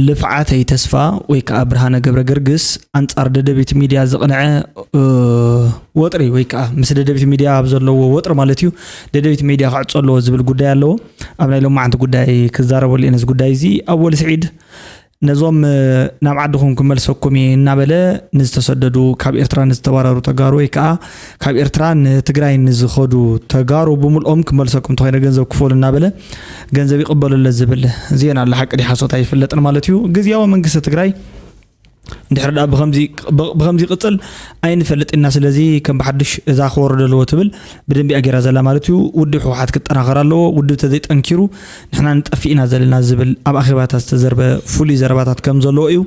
ልፍዓተይ ተስፋ ወይ ከዓ ብርሃነ ገብረ ገርግስ ኣንጻር ደደቢት ሚድያ ዝቕንዐ ወጥሪ ወይ ከዓ ምስ ደደቢት ሚድያ ኣብ ዘለዎ ወጥሪ ማለት እዩ። ደደቢት ሚድያ ክዕጾ ኣለዎ ዝብል ጉዳይ ኣለዎ። ኣብ ናይ ሎማዓንቲ ጉዳይ ክዛረበሉ እየ ነዚ ጉዳይ እዚ። ኣወል ስዒድ ነዞም ናብ ዓድኹም ክመልሰኩም እየ እናበለ ንዝተሰደዱ፣ ካብ ኤርትራ ንዝተባረሩ ተጋሩ ወይ ከዓ ካብ ኤርትራ ንትግራይ ንዝኸዱ ተጋሩ ብምልኦም ክመልሰኩም እንተኾይነ ገንዘብ ክፈሉ እናበለ ገንዘብ ይቕበሉ ኣሎ ዝብል ዜና ኣሎ። ሓቂ ድዩ ሓሶት ኣይፍለጥን ማለት እዩ። ግዝያዊ መንግስቲ ትግራይ እንድሕር ደኣ ብኸምዚ ይቕፅል ኣይንፈልጥ ኢና። ስለዚ ከም ብሓዱሽ እዛ ክወርድ ኣለዎ ትብል ብደንቢ ኣገይራ ዘላ ማለት እዩ። ውድብ ህወሓት ክጠናኸር ኣለዎ። ውድብ ተዘይጠንኪሩ ንሕና ንጠፍእ ኢና ዘለና ዝብል ኣብ ኣኼባታት ዝተዘርበ ፍሉይ ዘረባታት ከም ዘለዎ እዩ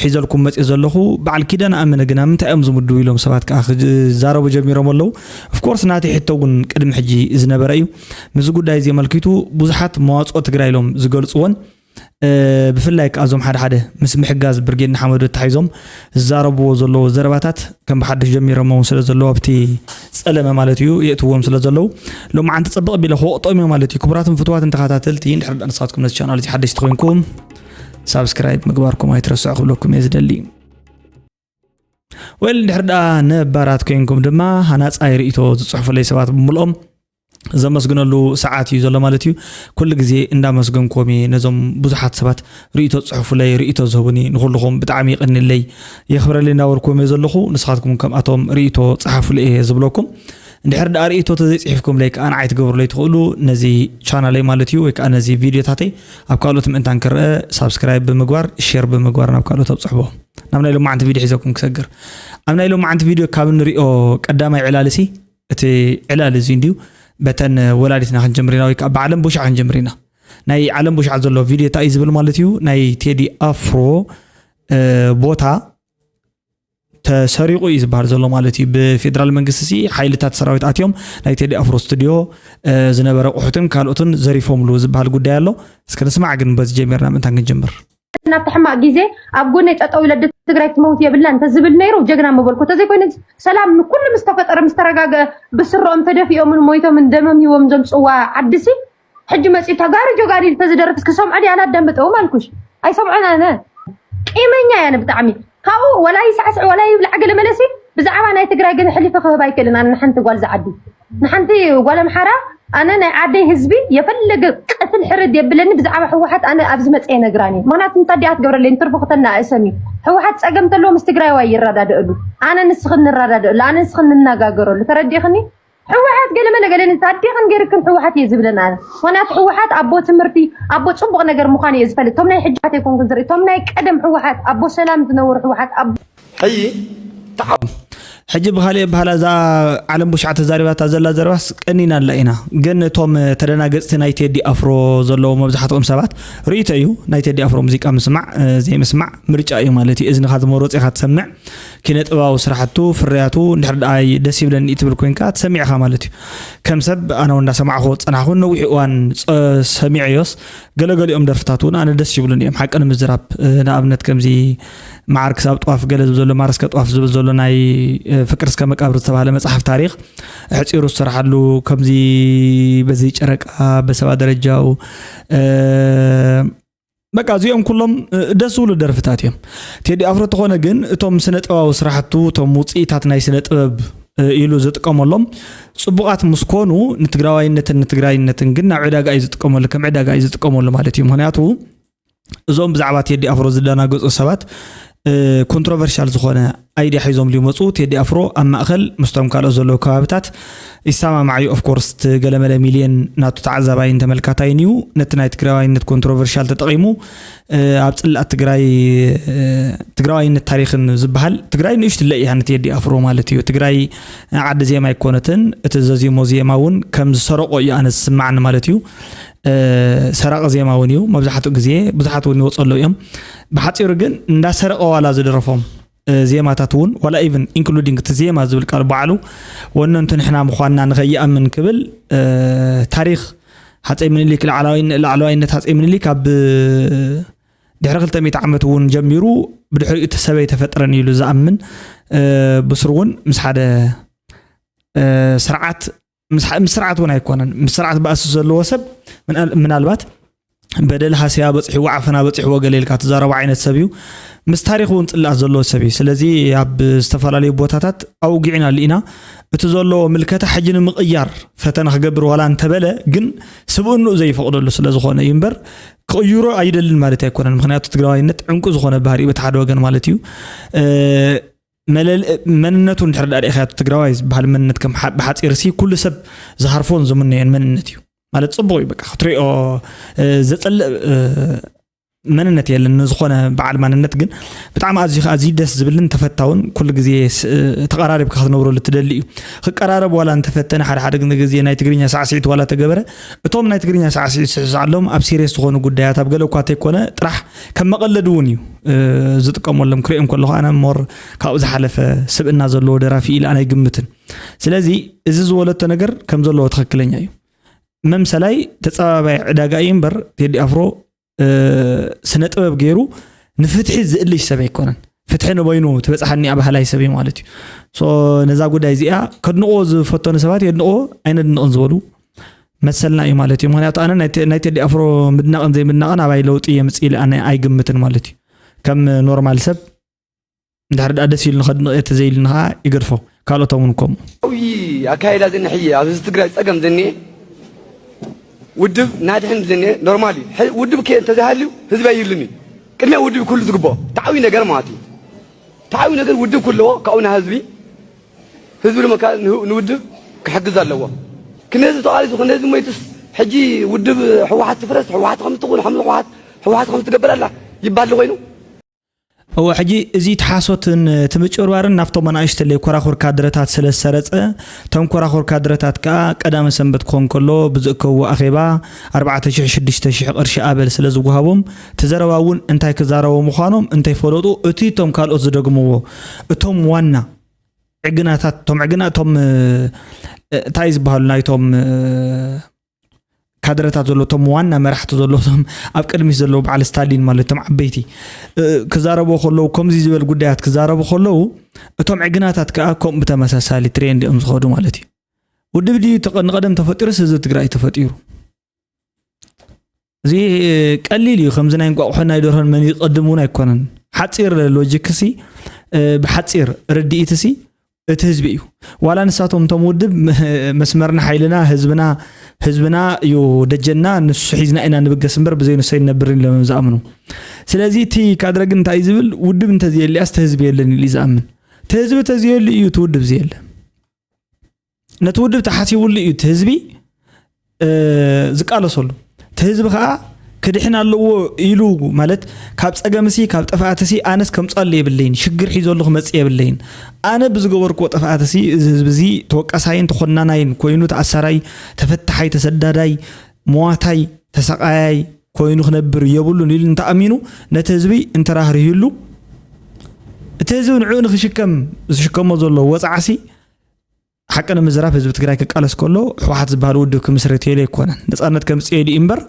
ሒዘልኩም መፅእ ዘለኹ። በዓል ኪዳነ ኣመነ ግና ምንታይ እዮም ዝምድቡ ኢሎም ሰባት ከዓ ክዛረቡ ጀሚሮም ኣለዉ። ኦፍኮርስ ናተይ ሕቶ እውን ቅድሚ ሕጂ ዝነበረ እዩ። ምስዚ ጉዳይ እዚ ኣመልኪቱ ብዙሓት መዋፅኦ ትግራይ ኢሎም ዝገልፅዎን ብፍላይ ከዓ እዞም ሓደ ሓደ ምስ ምሕጋዝ ብርጌድ ንሓመዱ ተታሒዞም ዝዛረብዎ ዘለዉ ዘረባታት ከም ብሓድሽ ጀሚሮሞ ስለ ዘለዉ ኣብቲ ፀለመ ማለት እዩ የእትዎም ስለ ዘለዉ ሎማዓንቲ ፀብቕ ቢለ ክወቕጦም እዮም ማለት እዩ። ክቡራትን ፍትዋትን ተኸታተልቲ እንድሕር ደኣ ንስኻትኩም ነዚ ቻናል እዚ ሓደሽቲ ኮይንኩም ሳብስክራይብ ምግባርኩም ኣይትረስዑ ክብለኩም እየ ዝደሊ። ወል እንድሕር ደኣ ነባራት ኮይንኩም ድማ ሃናፃይ ርእይቶ ዝፅሕፉለይ ሰባት ብምልኦም ዘመስግነሉ ሰዓት እዩ ዘሎ ማለት እዩ። ኩሉ ግዜ እንዳመስገንኩም እየ ነዞም ብዙሓት ሰባት ርእይቶ ዝፅሕፉለይ ርእይቶ ዝህቡኒ ንኩልኹም ብጣዕሚ ይቐንለይ የኽብረለይ እናበልኩም እየ ዘለኹ። ንስኻትኩም ከምኣቶም ርእይቶ ፀሓፉለይ እየ ዝብለኩም። እንድሕር ደኣ ርእይቶ ተዘይፅሒፍኩምለይ ከዓ ንዓይ ትገብሩለይ ትኽእሉ ነዚ ቻናለይ ማለት እዩ ወይ ከዓ ነዚ ቪድዮታተይ ኣብ ካልኦት ምእንታን ክረአ ሳብስክራይብ ብምግባር ሼር ብምግባር ናብ ካልኦት ኣብፅሕዎ። ናብ ናይ ሎማዓንቲ ቪድዮ ሒዘኩም ክሰግር ኣብ ናይ ሎማዓንቲ ቪድዮ ካብ እንሪኦ ቀዳማይ ዕላልሲ እቲ ዕላል እዚ እንድዩ በተን ወላዲትና ክንጀምር ኢና ወይ ከዓ ብዓለም ቡሻዕ ክንጀምር ኢና። ናይ ዓለም ቡሻዕ ዘሎ ቪድዮ እንታይ እዩ ዝብል ማለት እዩ ናይ ቴዲ ኣፍሮ ቦታ ተሰሪቑ እዩ ዝበሃል ዘሎ ማለት እዩ። ብፌደራል መንግስቲ ሲ ሓይልታት ሰራዊት ኣትዮም ናይ ቴዲ ኣፍሮ ስቱዲዮ ዝነበረ ኣቑሑትን ካልኦትን ዘሪፎምሉ ዝበሃል ጉዳይ ኣሎ። እስከ ንስማዕ ግን በዚ ጀሚርና ምእንታን ክንጅምር። ናብቲ ሕማቕ ግዜ ኣብ ጎነይ ጠጠው ኢለ ኣደ ትግራይ ትመውት የብላን እንተዝብል ነይሩ ጀግና ምበልኩ። እንተዘይኮይኑ ሰላም ኩሉ ምስ ተፈጠረ ምስ ተረጋገ ብስረኦም ተደፊኦምን ሞይቶምን ደመም ሂቦም ዘምፅዋ ዓዲ ሲ ሕጂ መፂኡ ተጋሩ ጆጋዲል ተዝደርፍ እስኪ ሰምዖ ድየ ኣነ ኣዳምጠዎም ኣልኩሽ ኣይሰምዖን ኣነ ቂመኛ እየ ኣነ ብጣዕሚ ካብኡ ወላ ይሳዕስዕ ወላ ይብላዕ ገለ መለሲ ብዛዕባ ናይ ትግራይ ግን ሕሊፈ ክህብ ኣይክእልን ኣነ ንሓንቲ ጓል ዝዓዲ ንሓንቲ ጓል ኣምሓራ ኣነ ናይ ዓደይ ህዝቢ የፈለገ ቅትል ሕርድ የብለኒ ብዛዕባ ህወሓት ኣነ ኣብዚ መፀ የነግራን እየ ምክንያቱ እንታይ ድኣ ትገብረለይ ንትርፉ ክተናእሰን እዩ ህወሓት ፀገም ተለዎ ምስ ትግራይዋይ ይረዳደእሉ ኣነ ንስኽን ንረዳደእሉ ኣነ ንስኽን ንነጋገረሉ ተረዲእኽኒ ህወሓት ገለመለ ገለ ንታዲኽን ገይርክን ህወሓት እየ ዝብለን ኣነ ምክንያቱ ህወሓት ኣቦ ትምህርቲ ኣቦ ፅቡቕ ነገር ምዃኑ እየ ዝፈልጥ እቶም ናይ ሕጂ ሕወሓት ኣይኮንኩን ዝርኢ እቶም ናይ ቀደም ህወሓት ኣቦ ሰላም ዝነበሩ ህወሓት ኣቦ ሕይ ሕጂ ብካሊእ በሃላ እዛ ዓለም ቡሽዓ ተዛሪባታ ዘላ ዘረባስ ቀኒና ኣላ ኢና ግን እቶም ተደናገፅቲ ናይ ቴዲ ኣፍሮ ዘለዉ መብዛሕትኦም ሰባት ርእይቶ እዩ ናይ ቴዲ ኣፍሮ ሙዚቃ ምስማዕ ዘይምስማዕ ምርጫ እዩ ማለት እዩ እዝንካ ዝመረፁ ኢካ ትሰምዕ ኪነ ጥበባዊ ስራሕቱ ፍርያቱ እንድሕር ደኣ ደስ ይብለኒ ትብል ኮይንካ ትሰሚዕኻ ማለት እዩ ከም ሰብ ኣነ እውን እንዳሰማዕኹ ዝፀናሕኩ ነዊሕ እዋን ሰሚዐዮስ ገለገሊኦም ደርፍታት እውን ኣነ ደስ ይብሉን እዮም ሓቂ ንምዝራብ ንኣብነት ከምዚ መዓር ክሳብ ጧፍ ገለ ዝብል ዘሎ ማር እስከ ጧፍ ዝብል ዘሎ ናይ ፍቅር እስከ መቃብር ዝተባሃለ መፅሓፍ ታሪክ ኣሕፂሩ ዝሰረሓሉ ከምዚ በዚ ጨረቃ በሰባ ደረጃው በቃ እዚኦም ኩሎም ደስ ዝብሉ ደርፍታት እዮም። ቴዲ ኣፍሮ ተኾነ ግን እቶም ስነ ጥበባዊ ስራሕቱ እቶም ውፅኢታት ናይ ስነ ጥበብ ኢሉ ዝጥቀመሎም ፅቡቓት ምስ ኮኑ ንትግራዋይነትን ንትግራይነትን ግን ናብ ዕዳጋ እዩ ዝጥቀመሉ ከም ዕዳጋ እዩ ዝጥቀመሉ ማለት እዩ። ምክንያቱ እዞም ብዛዕባ ቴዲ ኣፍሮ ዝደናገፁ ሰባት ኮንትሮቨርሻል ዝኾነ ኣይድያ ሒዞም ዝመፁ ቴዲ ኣፍሮ ኣብ ማእኸል ምስቶም ካልኦት ዘለዉ ከባብታት ይሰማማዕ እዩ ኦፍኮርስ እቲ ገለመለ ሚልየን ናቱ ተዓዛባይን ተመልካታይን እዩ ነቲ ናይ ትግራዋይነት ኮንትሮቨርሻል ተጠቒሙ ኣብ ፅላእ ትግራይ ትግራዋይነት ታሪኽን ዝበሃል ትግራይ ንእሽትለ እያ ንቴዲ ኣፍሮ ማለት እዩ ትግራይ ዓዲ ዜማ ኣይኮነትን እቲ ዘዜሞ ዜማ እውን ከም ዝሰረቆ እዩ ኣነ ዝስማዓኒ ማለት እዩ ሰራቂ ዜማ እውን እዩ መብዛሕትኡ ግዜ ብዙሓት እውን ይወፀሉ እዮም ብሓፂሩ ግን እንዳሰረቀ ዋላ ዝደረፎም ዜማታት እውን ዋላ even including እቲ ዜማ ዝብል ቃል ባዕሉ ወነንቱ ንሕና ምዃንና ንኸይኣምን ክብል ታሪኽ ሃፀይ ምኒልክ ላዕለዋይነት ሃፀይ ምኒልክ ኣብ ድሕሪ ክልተ ሚእቲ ዓመት እውን ጀሚሩ ብድሕሪኡ እቲ ሰበይ ተፈጥረን ኢሉ ዝኣምን ብስሩ እውን ምስ ሓደ ስርዓት ምስ ስርዓት እውን ኣይኮነን ምስ ስርዓት ባእሲ ዘለዎ ሰብ ምናልባት በደል ሃስያ በፂሕዎ ዓፈና በፂሕዎ ገለ ኢልካ ትዛረቦ ዓይነት ሰብ እዩ። ምስ ታሪክ እውን ፅላእ ዘለዎ ሰብ እዩ። ስለዚ ኣብ ዝተፈላለዩ ቦታታት ኣውጊዕና ኣሊእና እቲ ዘሎ ምልከታ ሕጂ ንምቕያር ፈተና ክገብር ዋላ እንተበለ ግን ስብእንኡ ዘይፈቕደሉ ስለ ዝኾነ እዩ እምበር ክቕይሮ ኣይደልን ማለት ኣይኮነን። ምክንያቱ ትግራዋይነት ዕንቁ ዝኾነ ባህሪ እዩ በቲ ሓደ ወገን ማለት እዩ። መለል መንነቱ እንድሕር ዳ ርኢኻዮ ትግራዋይ ዝበሃል መንነት ከም ብሓፂር ሲ ኩሉ ሰብ ዝሃርፎን ዝምነዮን መንነት እዩ። ማለት ፅቡቅ እዩ በቃ ክትሪኦ ዘፀልእ መንነት የለን ንዝኾነ በዓል ማንነት ግን ብጣዕሚ ኣዝዩ ኣዝዩ ደስ ዝብልን ተፈታውን ኩሉ ግዜ ተቐራሪብካ ክትነብረሉ ትደሊ እዩ። ክቀራረብ ዋላ እንተፈተነ ሓደ ሓደ ግዜ ናይ ትግርኛ ሳዕስዒት ዋላ ተገበረ እቶም ናይ ትግርኛ ሳዕስዒት ስዕስዓሎም ኣብ ሲሪየስ ዝኾኑ ጉዳያት ኣብ ገለ እኳ ተይኮነ ጥራሕ ከም መቐለዲ እውን እዩ ዝጥቀመሎም ክሪኦም ከለኹ ኣነ ሞር ካብኡ ዝሓለፈ ስብእና ዘለዎ ደራፊ ኢለ ኣነ ኣይግምትን። ስለዚ እዚ ዝወለቶ ነገር ከም ዘለዎ ትኽክለኛ እዩ። መምሰላይ ተፀባባይ ዕዳጋ እዩ እምበር ቴዲ ኣፍሮ ስነ ጥበብ ገይሩ ንፍትሒ ዝእልሽ ሰብ ኣይኮነን። ፍትሒ ንበይኑ ትበፅሓኒ እያ በሃላይ ሰብ እዩ ማለት እዩ። ሶ ነዛ ጉዳይ እዚኣ ከድንቕዎ ዝፈተኑ ሰባት የድንቕዎ ኣይነድንቕን ዝበሉ መሰልና እዩ ማለት እዩ። ምክንያቱ ኣነ ናይ ቴዲ ኣፍሮ ምድናቕን ዘይምድናቕን ኣባይ ለውጢ የምፅእ ኢለ ኣነ ኣይግምትን ማለት እዩ። ከም ኖርማል ሰብ እንድሕር ደኣ ደስ ኢሉ ንኸድንቕ እየ ተዘይሉኒ ከዓ ይገድፎ። ካልኦቶም እውን ከምኡ። ዓብዪ ኣካይዳ ዝኒሀ ሕጂ ኣብ ህዝቢ ትግራይ ፀገም ዝኒሀ ውድብ ናድሕን ዝኒሀ ኖርማል እዩ። ውድብ ከ እንተዘይሃልዩ ህዝቢ ኣይህሉን እዩ። ቅድሚያ ውድብ ክህሉ ዝግብኦ ተዓብዩ ነገር ማለት እዩ። ተዓብዩ ነገር ውድብ ክህልዎ ካብኡ ናይ ህዝቢ ህዝቢ ድማ ንውድብ ክሕግዝ ኣለዎ። ክነዚ ተቓሊሱ ክነዚ ሞይቱስ ሕጂ ውድብ ህወሓት ትፍረስ ህወሓት ከም ትኹን ሓምለ ህወሓት ህወሓት ከም ትገብር ኣላ ይባል ኮይኑ እወ ሕጂ እዚ እቲ ሓሶትን እቲ ምጭብርባርን ናብቶም ኣናእሽተለይ ኮራኹር ካድረታት ስለ ዝሰረጸ እቶም ኮራኹር ካድረታት ከኣ ቀዳመ ሰንበት ክኾን ከሎ ብዝእከብዎ ኣኼባ ኣርባዕተ ሽሕ ሽዱሽተ ሽሕ ቅርሺ ኣበል ስለ ዝወሃቦም እቲ ዘረባ እውን እንታይ ክዛረቡ ምዃኖም እንተይፈለጡ እቲ እቶም ካልኦት ዝደግምዎ እቶም ዋና ዕግናታት እቶም ዕግና እቶም እንታይ ዝበሃሉ ናይቶም ካድረታት ዘሎ እቶም ዋና መራሕቲ ዘሎ እቶም ኣብ ቅድሚት ዘለዉ በዓል ስታሊን ማለት እቶም ዓበይቲ ክዛረቡ ከለዉ ከምዚ ዝበል ጉዳያት ክዛረቡ ከለዉ እቶም ዕግናታት ከዓ ከምኡ ብተመሳሳሊ ትሬንድ እዮም ዝኸዱ ማለት እዩ። ውድብ ድዩ ንቀደም ተፈጢሩስ ህዝቢ ትግራይ ተፈጢሩ? እዚ ቀሊል እዩ። ከምዚ ናይ እንቋቑሖን ናይ ደርሆን መን ይቐድም እውን ኣይኮነን። ሓፂር ሎጂክሲ ብሓፂር ርድኢትሲ እቲ ህዝቢ እዩ። ዋላ ንሳቶም እቶም ውድብ መስመርና ሓይልና ህዝብና ህዝብና እዩ ደጀንና ንሱ ሒዝና ኢና ንብገስ እምበር ብዘይ ንሱ ኣይንነብርን ኢሎም እዮም ዝኣምኑ። ስለዚ እቲ ካድረ ግን እንታይ እዩ ዝብል ውድብ እንተዘየልያስ እቲ ህዝቢ የለን ኢሉ እዩ ዝኣምን። እቲ ህዝቢ ተዘየሉ እዩ እቲ ውድብ ዘየለ። ነቲ ውድብ ተሓሲቡሉ እዩ እቲ ህዝቢ ዝቃለሰሉ። እቲ ህዝቢ ከዓ ክድሕን ኣለዎ ኢሉ ማለት ካብ ፀገምሲ ካብ ጥፍኣትሲ ኣነስ ከምፅኣሉ የብለይን ሽግር ሒዘሉ ክመፅእ የብለይን ኣነ ብዝገበርክዎ ጥፍኣትሲ እዚ ህዝቢ እዚ ተወቃሳይን ተኾናናይን ኮይኑ ተኣሳራይ ተፈታሓይ ተሰዳዳይ ሞዋታይ ተሰቃያይ ኮይኑ ክነብር የብሉን ኢሉ እንተኣሚኑ ነቲ ህዝቢ እንተራህሪህሉ እቲ ህዝቢ ንዕኡ ንክሽከም ዝሽከሞ ዘሎ ወፃዕሲ ሓቂ ንምዝራብ ህዝቢ ትግራይ ክቃለስ ከሎ ህወሓት ዝበሃል ውድብ ክምስረት የለ ኣይኮነን። ነፃነት ከምፅእ የሉ እምበር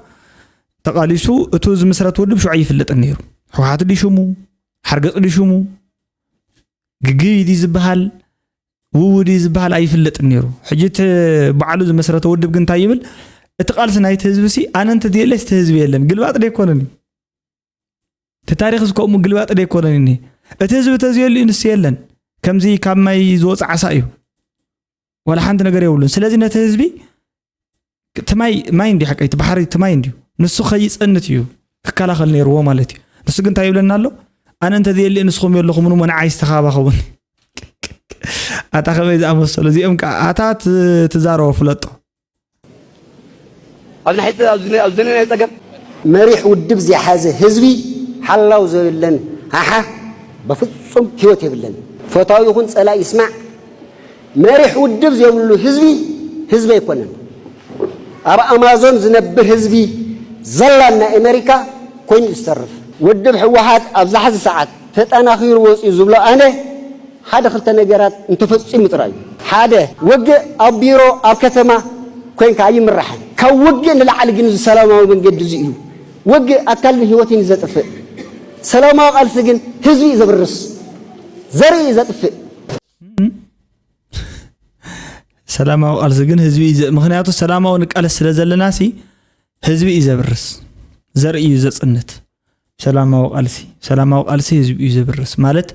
ተቃሊሱ እቱ ዝምስረት ውድብ ሽዑ ኣይፍለጥን ነይሩ። ህወሓት ድዩ ሽሙ? ሓርገፅ ድዩ ሽሙ? ግግይ ድዩ ዝበሃል? ውው ድዩ ዝበሃል? ኣይፍለጥን ነይሩ። ሕጂ እቲ ባዕሉ ዝመስረተ ውድብ ግን እንታይ ይብል? እቲ ቃልሲ ናይቲ ህዝቢ ሲ ኣነ እንተዘየለስ እቲ ህዝቢ የለን። ግልባጥ ዶ ኣይኮነን እዩ? እቲ ታሪክ እዚ ከምኡ ግልባጥ ዶ ኣይኮነን እኒ እቲ ህዝቢ ተዘየሉ ንሱ የለን። ከምዚ ካብ ማይ ዝወፅ ዓሳ እዩ። ዋላ ሓንቲ ነገር የብሉን። ስለዚ ነቲ ህዝቢ እቲ ማይ ማይ እንዲ ሓቀይ እቲ ባሕሪ እቲ ማይ እንዲዩ ንሱ ከይፀንት እዩ ክከላኸል ነይርዎ ማለት እዩ። ንሱ ግን እንታይ ይብለና ኣሎ? ኣነ እንተዘየሊ ንስኹም የለኹምን እሞ ንዓይ ዝተኻባኸቡን ኣታ ከመይ ዝኣመሰሉ እዚኦም ከዓ ኣታ ትዛረቦ ፍለጦ። ኣብዚ ናይ ኣብዚ ናይ ኣብዚ ናይ ጸገም መሪሕ ውድብ ዝሓዘ ህዝቢ ሓላው ዘብለን ሓሓ በፍጹም ህይወት የብለን። ፈታዊ ይኹን ጸላኢ ይስማዕ መሪሕ ውድብ ዘይብሉ ህዝቢ ህዝቢ ኣይኮነን። ኣብ ኣማዞን ዝነብር ህዝቢ ዘላን ናይ ኣሜሪካ ኮይኑ እዩ ዝተርፍ። ውድብ ህወሓት ኣብዚ ሓዚ ሰዓት ተጠናኺሩ ወፂኡ ዝብሎ ኣነ ሓደ ክልተ ነገራት እንተፈፂሙ ጥራይ እዩ። ሓደ፣ ውግእ ኣብ ቢሮ ኣብ ከተማ ኮይንካ ኣይምራሕን። ካብ ውግእ ንላዕሊ ግን እዚ ሰላማዊ መንገዲ እዚ እዩ። ውግእ ኣካልን ህይወትን እዩ ዘጥፍእ። ሰላማዊ ቃልሲ ግን ህዝቢ እዩ ዘብርስ፣ ዘርኢ እዩ ዘጥፍእ። ሰላማዊ ቃልሲ ግን ህዝቢ እዩ ዘ- ምክንያቱ ሰላማዊ ንቃለስ ስለ ዘለና ሲ ህዝቢ እዩ ዘብርስ። ዘርኢ እዩ ዘጽንት። ሰላማዊ ቃልሲ ሰላማዊ ቃልሲ ህዝቢ እዩ ዘብርስ። ማለት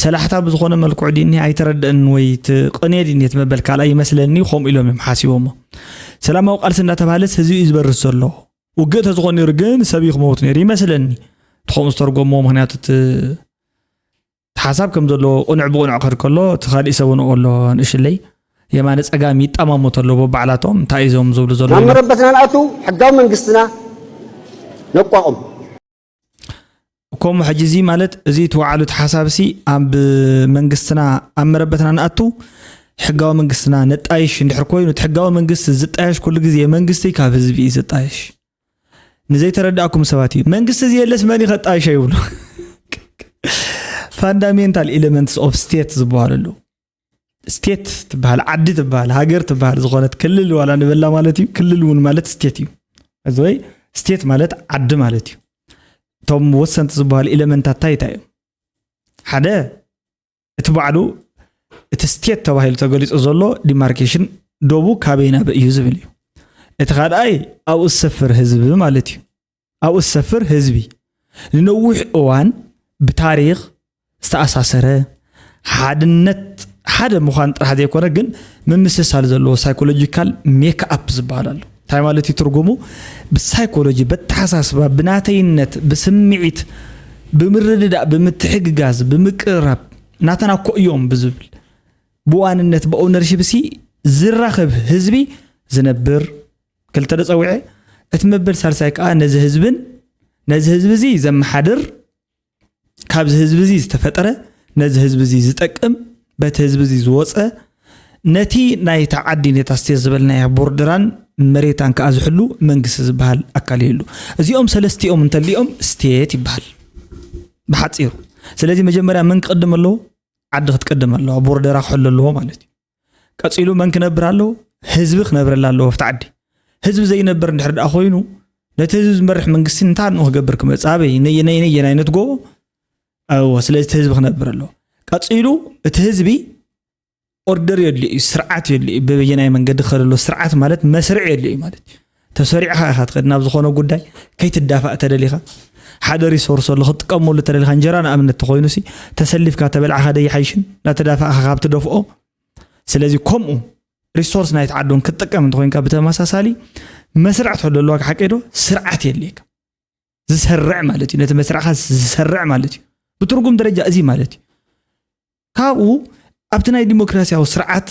ሰላሕታ ብዝኾነ መልክዑ ድኒ ኣይተረድአን ወይ እቲ ቅኔ ድኒ እቲ መበል ካልኣይ ይመስለኒ ከምኡ ኢሎም እዮም ሓሲቦሞ። ሰላማዊ ቃልሲ እንዳተባሃለስ ህዝቢ እዩ ዝበርስ ዘሎ። ውግእ ተዝኾን ነይሩ ግን ሰብ እዩ ክመውት ነይሩ ይመስለኒ። እቲ ከምኡ ዝተርጎሞ ምክንያቱ እቲ እቲ ሓሳብ ከም ዘለዎ ቅኑዕ ብቅኑዕ ክኸድ ከሎ እቲ ካሊእ ሰብ እውን ኣሎ ንእሽለይ የማነ ጸጋም ይጠማሙ ተሎ በባዕላቶም እንታይ እዮም ዝብሉ ዘለዉ ናብ መረበትና ንኣቱ ሕጋዊ መንግስትና ነቋቁም። እኮ እሞ ሕጂ እዚ ማለት እዚ እቲ ወዓሉ እቲ ሓሳብ ሲ ኣብ መንግስትና ኣብ መረበትና ንኣቱ ሕጋዊ መንግስትና ነጣይሽ እንድሕር ኮይኑ እቲ ሕጋዊ መንግስቲ ዝጣየሽ ኩሉ ግዜ መንግስቲ ካብ ህዝቢ እዩ ዝጣየሽ። ንዘይተረዳእኩም ሰባት እዩ መንግስቲ እዚ የለስ መን ከጣይሸ ይብሉ። Fundamental elements of state ዝበሃሉ ኣለዉ። ስቴት ትበሃል ዓዲ ትበሃል ሃገር ትበሃል ዝኾነት ክልል ዋላ ንበላ ማለት እዩ። ክልል እውን ማለት ስቴት እዩ። እዚ ወይ ስቴት ማለት ዓዲ ማለት እዩ። እቶም ወሰንቲ ዝበሃሉ ኤለመንታት እንታይ እንታይ እዮም? ሓደ እቲ ባዕሉ እቲ ስቴት ተባሂሉ ተገሊጹ ዘሎ ዲማርኬሽን ዶቡ ካበይ ናበይ እዩ ዝብል እዩ። እቲ ካልኣይ ኣብኡ ዝሰፍር ህዝቢ ማለት እዩ። ኣብኡ ዝሰፍር ህዝቢ ንነዊሕ እዋን ብታሪኽ ዝተኣሳሰረ ሓድነት ሓደ ምዃን ጥራሕ ዘይኮነ ግን ምምስሳል ዘለዎ ሳይኮሎጂካል ሜክ ኣፕ ዝበሃል ኣሎ። እንታይ ማለት እዩ ትርጉሙ? ብሳይኮሎጂ በተሓሳስባ ብናተይነት ብስምዒት ብምርድዳእ ብምትሕግጋዝ ብምቅርራብ ናተና እኮ እዮም ብዝብል ብዋንነት ብኦውነርሺፕ ሲ ዝራኸብ ህዝቢ ዝነብር ክልተ ዶ ጸዊዐ እቲ መበል ሳልሳይ ከዓ ነዚ ህዝብን ነዚ ህዝቢ እዚ ዘመሓድር ካብዚ ህዝቢ እዚ ዝተፈጠረ ነዚ ህዝቢ እዚ ዝጠቅም በቲ ህዝቢ እዚ ዝወፀ ነቲ ናይታ ዓዲ ነታ ስቴት ዝበልናያ ቦርደራን መሬታን ከዓ ዝሕሉ መንግስቲ ዝበሃል ኣካል ይህሉ። እዚኦም ሰለስቲኦም እንተሊኦም ስቴት ይበሃል ብሓፂሩ። ስለዚ መጀመርያ መን ክቅድም ኣለዎ? ዓዲ ክትቅድም ኣለዋ፣ ቦርደራ ክሕሉ ኣለዎ ማለት እዩ። ቀፂሉ መን ክነብር ኣለዎ? ህዝቢ ክነብረላ ኣለዎ ኣብቲ ዓዲ። ህዝቢ ዘይነብር እንድሕር ደኣ ኮይኑ ነቲ ህዝቢ ዝመርሕ መንግስቲ እንታይ ንኡ ክገብር ክመፅእ ኣበይ ነየናይ ነየናይ ነትጎ ኣለዎ። ስለዚ እቲ ህዝቢ ክነብር ኣለዎ። ቀፂሉ እቲ ህዝቢ ኦርደር የድልዩ እዩ፣ ስርዓት የድልዩ እዩ። በበየናይ መንገዲ ክኸድ ኣለዎ። ስርዓት ማለት መስርዕ የድልዩ እዩ ማለት እዩ። ተሰሪዕኻ ኢኻ ትኸድ ናብ ዝኾነ ጉዳይ ከይትዳፋእ ተደሊኻ ሓደ ሪሶርስ ኣሎ ክትጥቀመሉ ተደሊኻ እንጀራ ንኣብነት ተኾይኑ ሲ ተሰሊፍካ ተበልዓኻ ደ ይሓይሽን ናተዳፋእኻ ካብ ትደፍኦ። ስለዚ ከምኡ ሪሶርስ ናይቲ ዓዶን ክትጥቀም እንተኾይንካ ብተመሳሳሊ መስርዕ ትሕሉ ኣለዋ ሓቀይ ዶ ስርዓት የድልየካ። ዝሰርዕ ማለት እዩ። ነቲ መስርዕኻ ዝሰርዕ ማለት እዩ። ብትርጉም ደረጃ እዚ ማለት እዩ። ካብኡ ኣብቲ ናይ ዲሞክራሲያዊ ስርዓት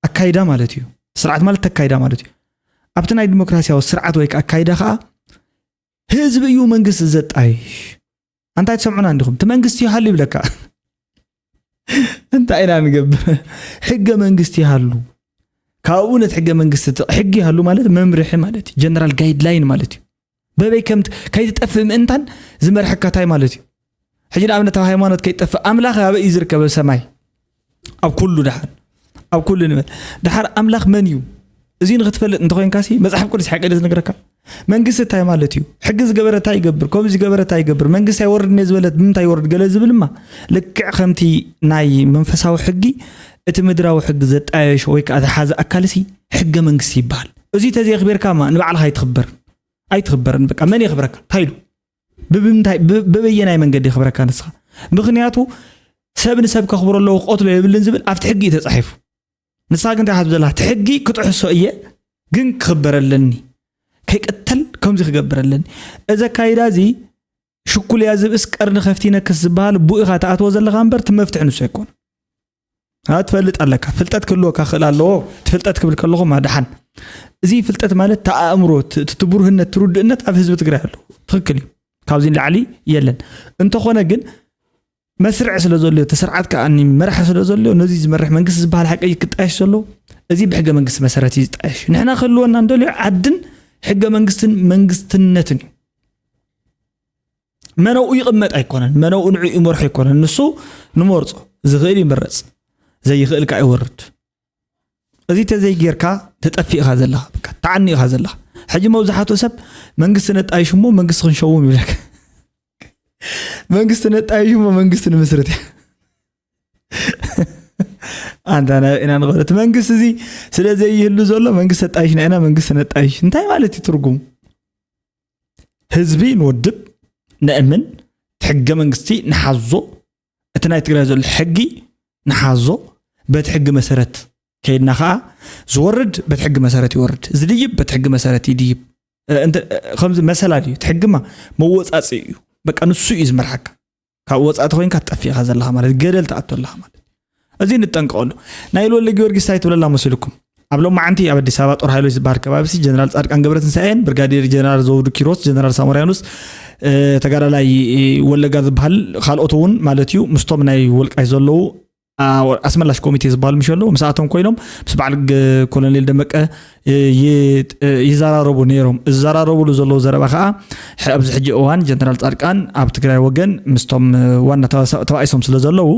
ኣካይዳ ማለት እዩ። ስርዓት ማለት ተካይዳ ማለት እዩ። ኣብቲ ናይ ዲሞክራሲያዊ ስርዓት ወይ ከዓ ኣካይዳ ከዓ ህዝቢ እዩ መንግስቲ ዘጣይሽ። ኣንታይ ትሰምዑና እንዲኹም? እቲ መንግስቲ ይሃሉ ይብለካ። እንታይ ኢና ንገብር? ሕገ መንግስቲ ይሃሉ። ካብኡ ነቲ ሕገ መንግስቲ እቲ ሕጊ ይሃሉ ማለት መምርሒ ማለት እዩ። ጀነራል ጋይድላይን ማለት እዩ። በበይ ከም ከይትጠፍእ ምእንታን ዝመርሐካ እንታይ ማለት እዩ? ሕጂ ንኣብነት ኣብ ሃይማኖት ከይትጠፍእ ኣምላኽ ኣበይ እዩ ዝርከብ? ኣብ ሰማይ ኣብ ኩሉ ደሓር ኣብ ኩሉ ንበል ደሓር ኣምላኽ መን እዩ? እዚ ንክትፈልጥ እንተኮይንካ ሲ መፅሓፍ ቅዱስ ሓቂ ዶ ዝነግረካ? መንግስቲ እንታይ ማለት እዩ? ሕጊ ዝገበረ እንታይ ይገብር? ከምዚ ዝገበረ እንታይ ይገብር? መንግስቲ ኣይወርድን እየ ዝበለት ብምንታይ ይወርድ? ገለ ዝብልማ ልክዕ ከምቲ ናይ መንፈሳዊ ሕጊ እቲ ምድራዊ ሕጊ ዘጣየሾ ወይ ከዓ ዝሓዘ ኣካል ሲ ሕገ መንግስቲ ይበሃል። እዚ ተዘየኽቢርካማ ንባዕልኻ ኣይትኽበር ኣይትኽበርን። በቃ መን የኽብረካ? እንታይ ኢሉ? ብብምንታይ በበየናይ መንገዲ የኽብረካ ንስኻ? ምኽንያቱ ሰብ ንሰብ ከኽብሮ ኣለዎ ክቐትሎ የብልን ዝብል ኣብቲ ሕጊ እዩ ተፃሒፉ። ንስኻ ግን እንታይ ሓስብ ዘለካ? እቲ ሕጊ ክጥሕሶ እየ ግን ክኽበር ኣለኒ፣ ከይቅተል ከምዚ ክገብር ኣለኒ። እዚ ኣካይዳ እዚ ሽኩል እያ ዝብእስ ቀርኒ ከፍቲ ነክስ ዝበሃል ብኡ ኢኻ ትኣትዎ ዘለኻ እምበር እቲ መፍትሒ ንሱ ኣይኮነ። ትፈልጥ ኣለካ። ፍልጠት ክህልወካ ክእል ኣለዎ። እቲ ፍልጠት ክብል ከለኹም ኣድሓን እዚ ፍልጠት ማለት ተኣእምሮ ትብርህነት ትርድእነት ኣብ ህዝቢ ትግራይ ኣለዎ። ትኽክል እዩ። ካብዚ ንላዕሊ የለን። እንተኾነ ግን መስርዕ ስለ ዘልዮ እቲ ስርዓት ከዓ መራሒ ስለ ዘልዮ ነዚ ዝመርሕ መንግስቲ ዝበሃል ሓቂ ክጣየሽ ዘሎ እዚ ብሕገ መንግስቲ መሰረት እዩ ዝጣየሽ። ንሕና ክህልወና እንደልዮ ዓድን ሕገ መንግስትን መንግስትነትን እዩ። መነኡ ይቕመጥ ኣይኮነን፣ መነኡ ንዑ ይመርሖ ኣይኮነን። ንሱ ንመርጾ ዝኽእል ይምረጽ፣ ዘይኽእል ከዓ ይወርድ። እዚ ተዘይጌርካ ተጠፊእኻ ዘለኻ በቃ ተዓኒኻ ዘለኻ። ሕጂ መብዛሕትኡ ሰብ መንግስቲ ነጣይሽ እሞ መንግስቲ ክንሸውም ይብለካ። መንግስቲ ነጣይሽ እሞ መንግስቲ ንምስርት ኣንታ ኢና ንኸለት መንግስቲ እዚ ስለ ዘይህሉ ዘሎ መንግስቲ ኣጣይሽ ንዕና መንግስቲ ነጣይሽ እንታይ ማለት እዩ ትርጉሙ? ህዝቢ ንወድብ፣ ነእምን፣ ሕገ መንግስቲ ንሓዞ፣ እቲ ናይ ትግራይ ዘሎ ሕጊ ንሓዞ። በቲ ሕጊ መሰረት ከይድና ከዓ ዝወርድ በቲ ሕጊ መሰረት ይወርድ፣ ዝድይብ በቲ ሕጊ መሰረት ይድይብ። ከምዚ መሰላል እዩ። እቲ ሕጊማ መወፃፂ እዩ። በቃ ንሱ እዩ ዝመርሓካ። ካብ ወፃእቲ ኮይንካ ትጠፊእካ ዘለካ ማለት፣ ገደል ትኣቱ ኣለካ ማለት። እዚ ንጠንቀቀሉ። ናይ ልወለ ጊዮርጊስ እንታይ ትብለላ መሲልኩም? ኣብ ሎማዓንቲ ኣብ ኣዲስ ኣበባ ጦር ሃይሎች ዝበሃል ከባቢ ጀነራል ፃድቃን ገብረትንሳኤን ብርጋዴር ጀነራል ዘውዱ ኪሮስ፣ ጀነራል ሳሞራያኑስ፣ ተጋዳላይ ወለጋ ዝበሃል፣ ካልኦት እውን ማለት እዩ፣ ምስቶም ናይ ወልቃይ ዘለዉ ኣስመላሽ ኮሚቴ ዝበሃሉ ምሽ ኣለዉ፣ ምስኣቶም ኮይኖም ምስ በዓል ኮሎኔል ደመቀ ይዘራረቡ ነይሮም። ዝዘራረቡሉ ዘለዉ ዘረባ ከዓ ኣብዚ ሕጂ እዋን ጀነራል ፃድቃን ኣብ ትግራይ ወገን ምስቶም ዋና ተባኢሶም ስለ ዘለዉ፣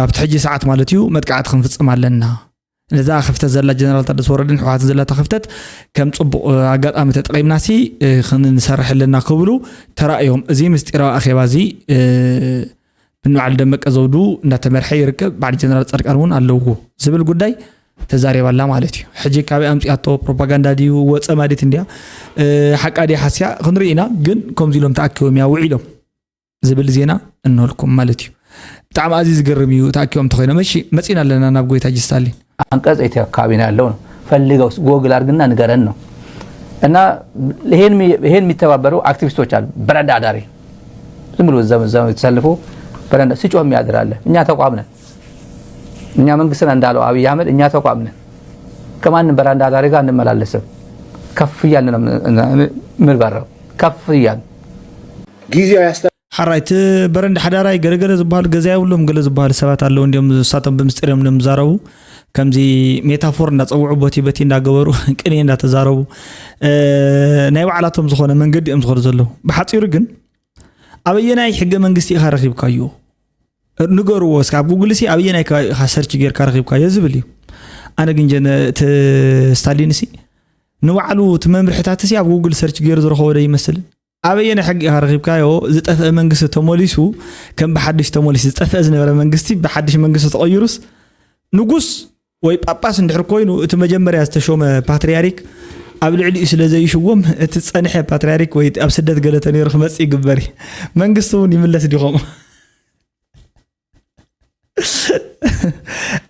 ኣብቲ ሕጂ ሰዓት ማለት እዩ፣ መጥቃዕቲ ክንፍፅም ኣለና። ነዛ ክፍተት ዘላ ጀነራል ታደሰ ወረደን ሕወሓትን ዘለታ ክፍተት ከም ፅቡቕ ኣጋጣሚ ተጠቒምናሲ ክንሰርሕ ኣለና ክብሉ ተራእዮም። እዚ ምስጢራዊ ኣኼባ እዚ ብንባዕሉ ደመቀ ዘውዱ እንዳተመርሐ ይርከብ። በዓል ጀነራል ፃድቃን እውን ኣለውዎ ዝብል ጉዳይ ተዛሪባላ ማለት እዩ። ሕጂ ካበይ ኣምፅኣቶ? ፕሮፓጋንዳ ድዩ ወፀ ማዲት እንድያ ሓቃ ድያ ሓስያ ክንርኢ ኢና። ግን ከምዚ ኢሎም ተኣኪቦም እያ ውዒሎም ዝብል ዜና እንሆልኩም ማለት እዩ። ብጣዕሚ ኣዝዩ ዝገርም እዩ። ተኣኪቦም ተኮይኖም እሺ መፂና ኣለና ናብ ጎይታ ጅስታሊን። አንቀጽ የት አካባቢ ነው ያለው ነው ፈልገው ጎግል አድርግና ንገረን ነው። እና ይሄን ይሄን የሚተባበሩ አክቲቪስቶች አሉ። በረንዳ አዳሪ ዝም ብሎ እዛ በዛ የተሰልፎ በረንዳ ሲጮህ የሚያድር አለ። እኛ ተቋም ነን። እኛ መንግስት ነን እንዳለው አብይ አህመድ እኛ ተቋም ነን። ከማንም በረንዳ አዳሪ ጋር እንመላለስም። ከፍ እያልን ነው የምንበረው። ከፍ እያልን ጊዜያዊ አስተ ሓራይ እቲ በረንዳ ሓዳራይ ገለገለ ዝበሃሉ ገዛ የብሎም ገለ ዝበሃሉ ሰባት ኣለዉ። እንዲም እሳቶም ብምስጢር እዮም እዮም ዝዛረቡ። ከምዚ ሜታፎር እንዳፀውዑ ቦቲ በቲ እንዳገበሩ ቅኔ እንዳተዛረቡ ናይ ባዕላቶም ዝኾነ መንገዲ እዮም ዝኸዱ ዘለዉ። ብሓፂሩ ግን ኣበየናይ ሕገ መንግስቲ ኢኻ ረኺብካዮ? ንገርዎ እስከ ኣብ ጉግል ሲ ኣበየናይ ከባቢ ኢኻ ሰርች ጌርካ ረኺብካዮ ዝብል እዩ። ኣነ ግን ጀነ እቲ ስታሊን ሲ ንባዕሉ እቲ መምርሕታት ሲ ኣብ ጉግል ሰርች ገይሩ ዝረኸቦ ዶ ይመስልን? ኣበየናይ ሕጊ ኢኻ ረኺብካዮ? ዝጠፍአ መንግስቲ ተመሊሱ ከም ብሓድሽ ተመሊሱ ዝጠፍአ ዝነበረ መንግስቲ ብሓድሽ መንግስቲ ተቐይሩስ ንጉስ ወይ ጳጳስ እንድሕር ኮይኑ እቲ መጀመርያ ዝተሾመ ፓትርያርክ ኣብ ልዕሊኡ ስለ ዘይሽወም እቲ ዝጸንሐ ፓትርያርክ ወይ ኣብ ስደት ገለ ተነይሩ ክመጽእ ይግበር እዩ። መንግስቲ እውን ይምለስ ዲኹም?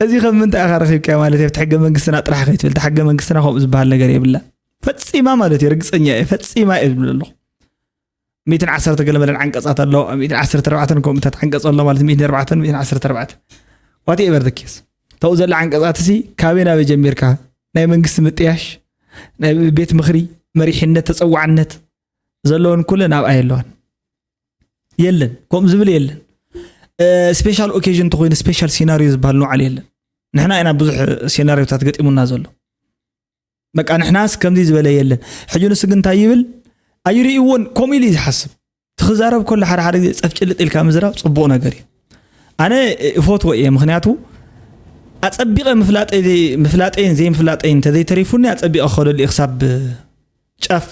እዚ ከም ምንታይ ኢኻ ረኺብካዮ ማለት እዩ? ኣብቲ ሕገ መንግስትና ጥራሕ ከይትብል፣ እታ ሕገ መንግስትና ከምኡ ዝበሃል ነገር የብላን። ፈጺማ ማለት እዩ፣ ርግጸኛ እየ፣ ፈጺማ እየ ዝብል ኣለኹ። ሚእትን ዓሰርተ ገለ መለን ዓንቀጻት ኣሎ፣ ሚእትን ዓሰርተ ኣርባዕተን ከምኡታት ዓንቀጽ ኣሎ ማለት ሚእትን ኣርባዕተን ሚእትን ዓሰርተ ኣርባዕተን whatever the case ተው ዘላ ዓንቀጻት ሲ ካበይ ናበይ ጀሚርካ ናይ መንግስቲ ምጥያሽ ናይ ቤት ምኽሪ መሪሕነት ተጸዋዕነት ዘለወን ኩለን ኣብኣ የለዋን። የለን ከምኡ ዝብል የለን። ስፔሻል ኦኬዥን እንተኮይኑ ስፔሻል ሲናሪዮ ዝበሃል ንባዕሉ የለን። ንሕና ኢና ብዙሕ ሴናሪዮታት ገጢሙና ዘሎ። በቃ ንሕናስ ከምዚ ዝበለ የለን። ሕጂ ንሱ ግን እንታይ ይብል ኣይርእይዎን ከምኡ ኢሉ እዩ ዝሓስብ። ትክዛረብ ከሎ ሓደ ሓደ ግዜ ጸፍጭልጥ ኢልካ ምዝራብ ጽቡቕ ነገር እዩ። ኣነ እፈትዎ እየ ምክንያቱ ኣጸቢቐ ምፍላጠይን ዘይምፍላጠይን እንተዘይተሪፉኒ ኣጸቢቐ ክኸደሉ እየ ክሳብ ጫፍ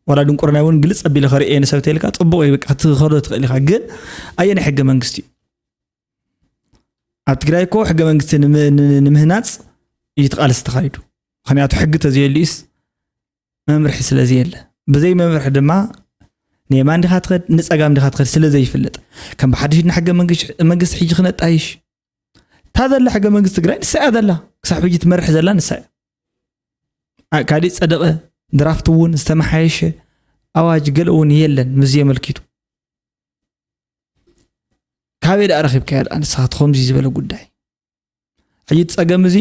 ዋላ ድንቁርና እውን ግልፅ ኣቢለ ከርእየ ንሰብ ተልካ ፅቡቅ እዩ በቃ ክትኸዶ ትኽእል ኢካ ግን ኣየናይ ሕገ መንግስቲ እዩ ኣብ ትግራይ እኮ ሕገ መንግስቲ ንምህናፅ እዩ ትቃልስ ተካይዱ ምክንያቱ ሕጊ ተዘየልዩስ መምርሒ ስለዘየለ ብዘይ መምርሒ ድማ ንየማን ዲካ ትኸድ ንፀጋም ዲካ ትኸድ ስለዘይፍለጥ ከም ብሓድሽ ድና ሕገ መንግስቲ ሕጂ ክነጣይሽ እታ ዘላ ሕገ መንግስቲ ትግራይ ንሳ እያ ዘላ ክሳብ ሕጂ ትመርሕ ዘላ ንሳ እያ ካሊእ ጸደቐ ድራፍት እውን ዝተመሓየሸ ኣዋጅ ገለ እውን የለን ምዚ የመልኪቱ ካበይ ደኣ ረኺብካዮ ደኣ ንስኻ እቲ ከምዚ ዝበለ ጉዳይ ሕጂ እቲ ጸገም እዚ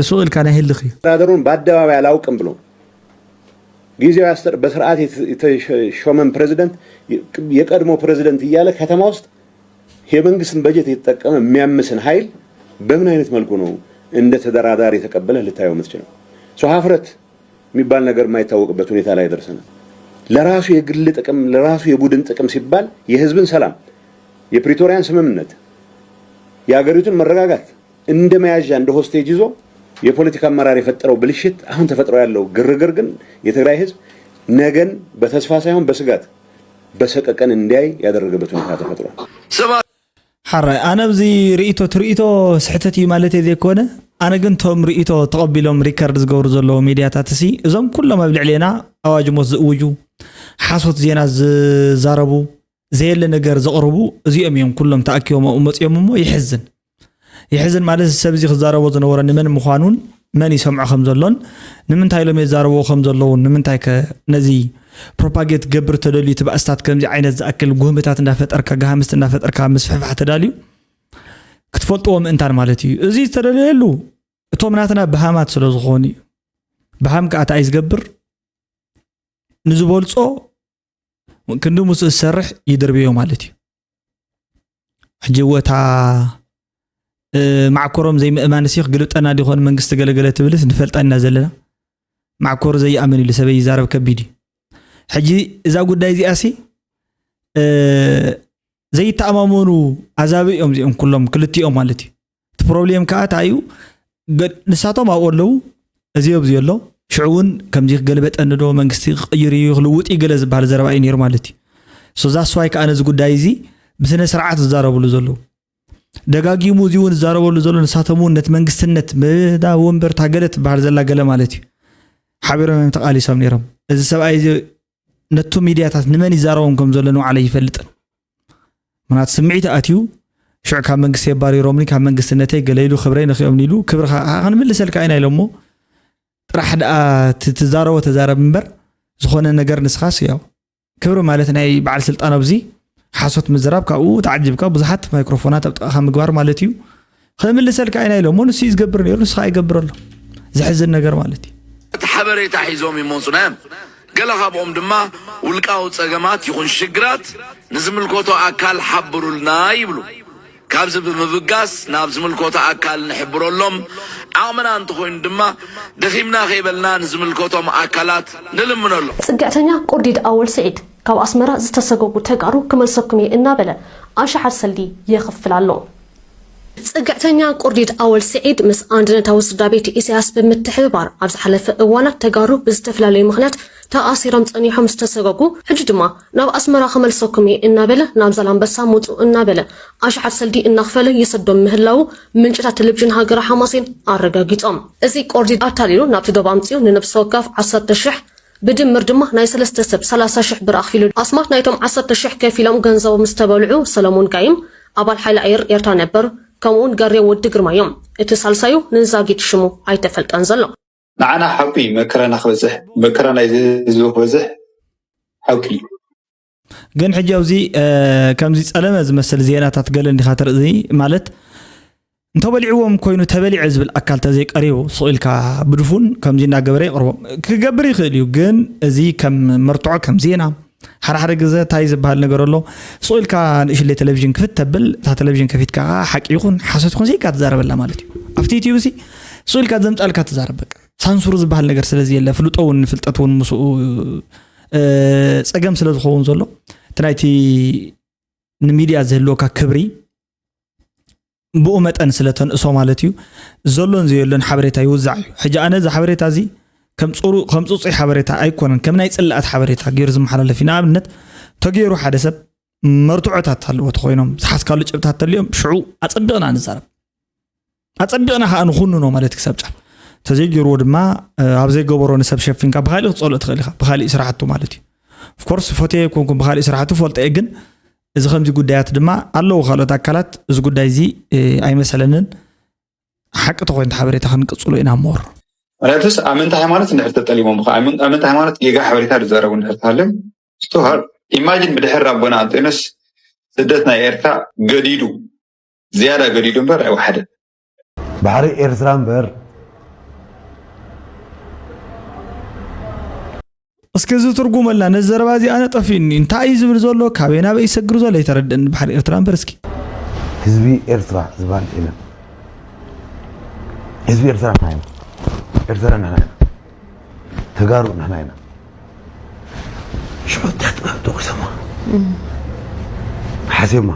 ሱቕ ኢልካ ናይ ህልኽ እዩ ኣስተዳደሩን በአደባባይ አላውቅም ብሎ ጊዜያዊ አስተዳደር በስርዓት የተሾመን ፕሬዚደንት የቀድሞ ፕሬዚደንት እያለ ከተማ ውስጥ የመንግስትን በጀት እየተጠቀመ የሚያምስን ኃይል በምን አይነት መልኩ ነው እንደ ተደራዳሪ ተቀብለህ ልታየው የምትችለው? ሶ ሀፍረት የሚባል ነገር የማይታወቅበት ሁኔታ ላይ ደርሰናል። ለራሱ የግል ጥቅም ለራሱ የቡድን ጥቅም ሲባል የህዝብን ሰላም የፕሪቶሪያን ስምምነት የሀገሪቱን መረጋጋት እንደ መያዣ እንደ ሆስቴጅ ይዞ የፖለቲካ አመራር የፈጠረው ብልሽት አሁን ተፈጥሮ ያለው ግርግር ግን የትግራይ ህዝብ ነገን በተስፋ ሳይሆን በስጋት በሰቀቀን እንዲያይ ያደረገበት ሁኔታ ተፈጥሯል። ሓራይ ኣነ ኣብዚ ርእቶ እቲ ርእቶ ስሕተት እዩ ማለት ዘይኮነ ኣነ ግን ቶም ርእቶ ተቐቢሎም ሪከርድ ዝገብሩ ዘለዉ ሚድያታት ሲ እዞም ኩሎም ኣብ ልዕሌና ኣዋጅ ሞት ዝእውጁ ሓሶት ዜና ዝዛረቡ፣ ዘየለ ነገር ዘቕርቡ እዚኦም እዮም ኩሎም ተኣኪቦም ኣብኡ መፂኦም። እሞ ይሕዝን። ይሕዝን ማለት እዚ ሰብ እዚ ክዛረቦ ዝነበሮ ንመን ምዃኑን መን ይሰምዖ ከም ዘሎን፣ ንምንታይ ኢሎም የዛረብዎ ከም ዘለውን፣ ንምንታይ ከ ነዚ ፕሮፓጌት ገብር ተደልዩ እቲ ባእስታት ከምዚ ዓይነት ዝኣክል ጉህምታት እንዳፈጠርካ፣ ገሃምስት እንዳፈጠርካ ምስፍሕፋሕ ተዳልዩ ክትፈልጥዎ ምእንታን ማለት እዩ። እዚ ዝተደለየሉ እቶም ናትና በሃማት ስለ ዝኾኑ እዩ። በሃም ከኣ እንታይ ዝገብር? ንዝበልጾ ክንዲ ምስኡ ዝሰርሕ ይድርብዮ ማለት እዩ። ሕጂ እወ እታ ማዕኮሮም ዘይምእማን ሲ ክግልብጠና ዲኾን መንግስቲ ገለገለ ትብልስ ንፈልጣ ኢና ዘለና። ማዕኮር ዘይኣምን ኢሉ ሰበይ ይዛረብ ከቢድ እዩ። ሕጂ እዛ ጉዳይ እዚኣ ሲ ዘይተኣማመኑ ኣዛብእ እዮም እዚኦም ኩሎም ክልቲኦም ማለት እዩ። እቲ ፕሮብሌም ከዓ እንታይ እዩ? ንሳቶም ኣብኡ ኣለዉ፣ እዚ ኣብዚ ኣሎ። ሽዑ እውን ከምዚ ክገልበጠኒ ዶ መንግስቲ ክቕይር እዩ ክልውጥ እዩ ገለ ዝበሃል ዘረባ እዩ ነይሩ ማለት እዩ። ሶ ዛስዋይ ከዓ ነዚ ጉዳይ እዚ ብስነ ስርዓት ዝዛረብሉ ዘለዉ ደጋጊሙ እዚ እውን ዝዛረበሉ ዘሎ ንሳቶም እውን ነቲ መንግስትነት ብዳ ወንበር ታገለ ትበሃል ዘላ ገለ ማለት እዩ ሓቢሮም እዮም ተቃሊሶም ነይሮም። እዚ ሰብኣይ እዚ ነቱ ሚድያታት ንመን ይዛረቦም ከም ዘሎ ንባዕለይ ይፈልጥን ምክንያቱ ስምዒት ኣትዩ ሽዑ ካብ መንግስቲ የባሪሮምኒ ካብ መንግስትነተይ ገለ ኢሉ ክብረይ ነኪኦምኒ ኢሉ ክብርካ ከዓ ክንምልሰልካ ኢና ኢሎሞ ጥራሕ ደኣ ትዛረቦ ተዛረብ እምበር ዝኾነ ነገር ንስኻስ ያው ክብሪ ማለት ናይ በዓል ስልጣን ኣብዚ ሓሶት ምዝራብ ካብኡ ተዓጅብካ ብዙሓት ማይክሮፎናት ኣብ ጥቃኻ ምግባር ማለት እዩ። ክምልሰልካ ኢና ኢሎሞ ንሱ እዩ ዝገብር ነይሩ ንስኻ ይገብር ኣሎ። ዘሕዝን ነገር ማለት እዩ። እቲ ሓበሬታ ሒዞም ይመፁና እዮም። ገለ ካብኦም ድማ ውልቃዊ ፀገማት ይኹን ሽግራት ንዝምልከቶ ኣካል ሓብሩልና ይብሉ። ካብዚ ብምብጋስ ናብ ዝምልከቶ ኣካል ንሕብረሎም፣ ዓቕምና እንተኾይኑ ድማ ደኺምና ከይበልና ንዝምልከቶም ኣካላት ንልምነሎም። ጽግዕተኛ ቁርዲድ ኣወል ስዒድ ካብ ኣስመራ ዝተሰጎጉ ተጋሩ ክመልሰኩም እየ እናበለ ኣሽሓት ሰልዲ የኽፍል ኣሎ። ጽግዕተኛ ቁርዲድ ኣወል ስዒድ ምስ ኣንድነታዊ ስድራ ቤት ኢሳያስ ብምትሕብባር ኣብ ዝሓለፈ እዋናት ተጋሩ ብዝተፈላለዩ ምኽንያት ተኣሲሮም ጸኒሖም ዝተሰጎጉ ሕጂ ድማ ናብ ኣስመራ ክመልሰኩም እየ እናበለ ናብ ዛላምበሳ ምጹ እናበለ ኣሽሓት ሰልዲ እናኽፈለ ይሰዶም ምህላዉ ምንጭታት ቴሌቪዥን ሃገረ ሓማሴን ኣረጋጊጾም። እዚ ቆርዲድ ኣታሊሉ ናብቲ ዶብ ኣምጺኡ ንነብሲ ወከፍ ዓሰርተ ሽሕ ብድምር ድማ ናይ ሰለስተ ሰብ ሰላሳ ሽሕ ብር ኣኽፊሉ። ኣስማት ናይቶም ዓሰርተ ሽሕ ከፊሎም ገንዘቦም ዝተበልዑ ሰለሙን ጋይም ኣባል ሓይሊ ኣየር ኤርትራ ነበር፣ ከምኡውን ገሬ ወዲ ግርማይ እዮም። እቲ ሳልሳዩ ንዛጊድ ሽሙ ኣይተፈልጠን ዘሎ። ንዓና ሓቁ እዩ መከራና ክበዝሕ መከራ ናይዚ ህዝቢ ክበዝሕ ሓቁ እዩ። ግን ሕጂ ኣብዚ ከምዚ ጸለመ ዝመስል ዜናታት ገለ እንዲኻ ትርኢ ማለት እንተበሊዕዎም ኮይኑ ተበሊዐ ዝብል ኣካል ተዘይቀሪቡ ስቕ ኢልካ ብድፉን ከምዚ እናገበረ የቕርቦም ክገብር ይኽእል እዩ። ግን እዚ ከም መርትዖ ከም ዜና ሓደ ሓደ ግዘ እንታይ ዝበሃል ነገር ኣሎ ስቕ ኢልካ ንእሽለይ ቴሌቪዥን ክፍት ተብል እታ ቴሌቪዥን ከፊትካ ከዓ ሓቂ ይኹን ሓሶት ይኹን ስኢልካ ትዛረበላ ማለት እዩ። ኣብቲ ዩትዩብ ሲ ስቕ ኢልካ ዘምፃልካ ትዛረብ በቃ ሳንሱር ዝበሃል ነገር ስለዚ የለ ፍልጦ እውን ፍልጠት እውን ምስኡ ፀገም ስለ ዝኸውን ዘሎ እቲ ናይቲ ንሚድያ ዝህልወካ ክብሪ ብኡ መጠን ስለ ተንእሶ ማለት እዩ። ዘሎን ዘየሎን ሓበሬታ ይውዛዕ እዩ። ሕጂ ኣነ እዚ ሓበሬታ እዚ ከም ፅሩ ከም ፅፁይ ሓበሬታ ኣይኮነን ከም ናይ ፅላኣት ሓበሬታ ገይሩ ዝመሓላለፍ እዩ። ንኣብነት ተገይሩ ሓደ ሰብ መርትዖታት ኣለዎ ተኮይኖም ዝሓዝካሉ ጭብታት ተልዮም ሽዑ ኣፀቢቕና ንዛረብ ኣፀቢቕና ከዓ ንኹንኖ ማለት ክሳብ ጫፍ ተዘይገይርዎ ድማ ኣብ ዘይገበሮ ንሰብ ሸፊንካ ብካሊእ ክትፀልኦ ትኽእል ኢኻ ብካሊእ ስራሕቱ ማለት እዩ። ኦፍኮርስ ፈትየ ኣይኮንኩን ብካሊእ ስራሕቱ ፈልጦ እየ ግን እዚ ከምዚ ጉዳያት ድማ ኣለዉ ካልኦት ኣካላት እዚ ጉዳይ እዚ ኣይመሰለንን ሓቂ ተኮይኑ ሓበሬታ ክንቅፅሎ ኢና more። ምክንያቱስ ኣመንቲ ሃይማኖት እንድሕር ተጠሊሞም ብካ ኣመንቲ ሃይማኖት ጌጋ ሓበሬታ ዝዛረቡ እንድሕር ተሃልዮም it's too hard imagine ብድሕር ኣቦና ኣንጦንዮስ ስደት ናይ ኤርትራ ገዲዱ ዝያዳ ገዲዱ እምበር ኣይወሓደን። ባሕሪ ኤርትራ እምበር። እስኪ እዚ ትርጉመልና ነዚ ዘረባ እዚ ኣነ ጠፊኡኒ እንታይ እዩ ዝብል ዘሎ ካበይ ናበይ ይሰግር ዘሎ ኣይተረድእኒ ባሕሪ ኤርትራ እምበር እስኪ ህዝቢ ኤርትራ ዝበሃል የለን ህዝቢ ኤርትራ ንሕና ኢና ኤርትራ ንሕና ኢና ተጋሩ ንሕና ኢና ሽዑ እታ ጥበብ ተቑርሰማ ሓሴማ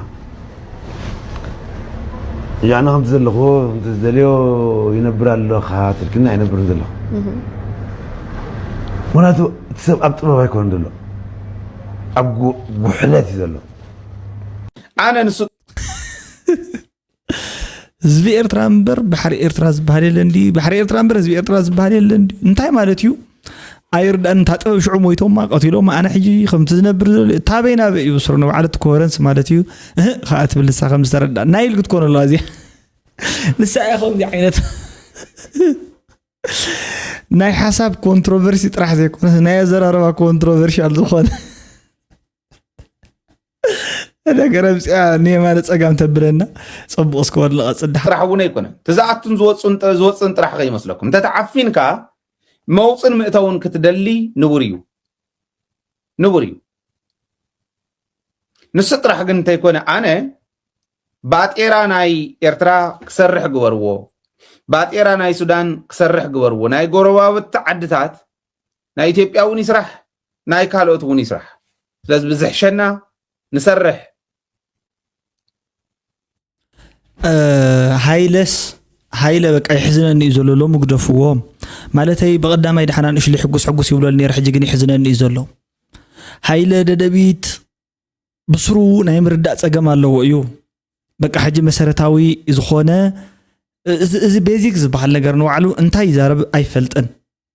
እያ ኣነ ከምቲ ዘለኹ ከምቲ ዝደልዮ ይነብር ኣለኻ ትልክና ኣይነብርን ዘለኹ ምክንያቱ እቲ ሰብ ኣብ ጥበብ ኣይኮነን ዘሎ ኣብ ጉ- ጉሕለት እዩ ዘሎ ኣነ ንሱ ህዝቢ ኤርትራ እምበር ባሕሪ ኤርትራ ዝበሃል የለን ድዩ? ባሕሪ ኤርትራ እምበር ህዝቢ ኤርትራ ዝበሃል የለን ድዩ? እንታይ ማለት እዩ? ኣይርዳእን። እታ ጥበብ ሽዑ ሞይቶማ ቀቲሎማ፣ ኣነ ሕጂ ከምቲ ዝነብር ዘሎ ታበይ ናበይ እዩ ብስሩ ንባዕሉ እቲ ኮረንስ ማለት እዩ። እህ ከኣ ትብል ንሳ ከም ዝተረዳ ናይ ኢል ክትኮን ኣለዋ እዚኣ። ንሳ እያ ከምዚ ዓይነት ናይ ሓሳብ ኮንትሮቨርሲ ጥራሕ ዘይኮነ ናይ ኣዘራረባ ኮንትሮቨርሻል ዝኾነ ነገር ኣምፅኣ ንየማነ ፀጋም ተብለና። ፅቡቅ እስከ ወድልቐ ፅድሓ ጥራሕ እውን ኣይኮነን። እቲ ዝኣቱን ዝወፅን ጥ- ዝወፅን ጥራሕ ከይመስለኩም። እንተ ተዓፊንካ መውፅን ምእተውን ክትደሊ ንቡር እዩ፣ ንቡር እዩ። ንሱ ጥራሕ ግን እንተይኮነ ኣነ ባጤራ ናይ ኤርትራ ክሰርሕ ግበርዎ፣ ባጤራ ናይ ሱዳን ክሰርሕ ግበርዎ። ናይ ጎረባብቲ ዓድታት ናይ ኢትዮጵያ እውን ይስራሕ፣ ናይ ካልኦት እውን ይስራሕ። ስለዚ ብዝሕሸና ንሰርሕ። ሃይለስ ሃይለ በቃ ይሕዝነኒ እዩ ዘሎ ሎሚ ግደፍዎ። ማለተይ ብቐዳማይ ደሓና ንእሽሊ ሕጉስ ሕጉስ ይብለሉ ነይረ፣ ሕጂ ግን ይሕዝነኒ እዩ ዘሎ። ሃይለ ደደቢት ብስሩ ናይ ምርዳእ ፀገም ኣለዎ እዩ። በቃ ሕጂ መሰረታዊ ዝኾነ እዚ ቤዚክ ዝበሃል ነገር ንባዕሉ እንታይ ይዛረብ ኣይፈልጥን።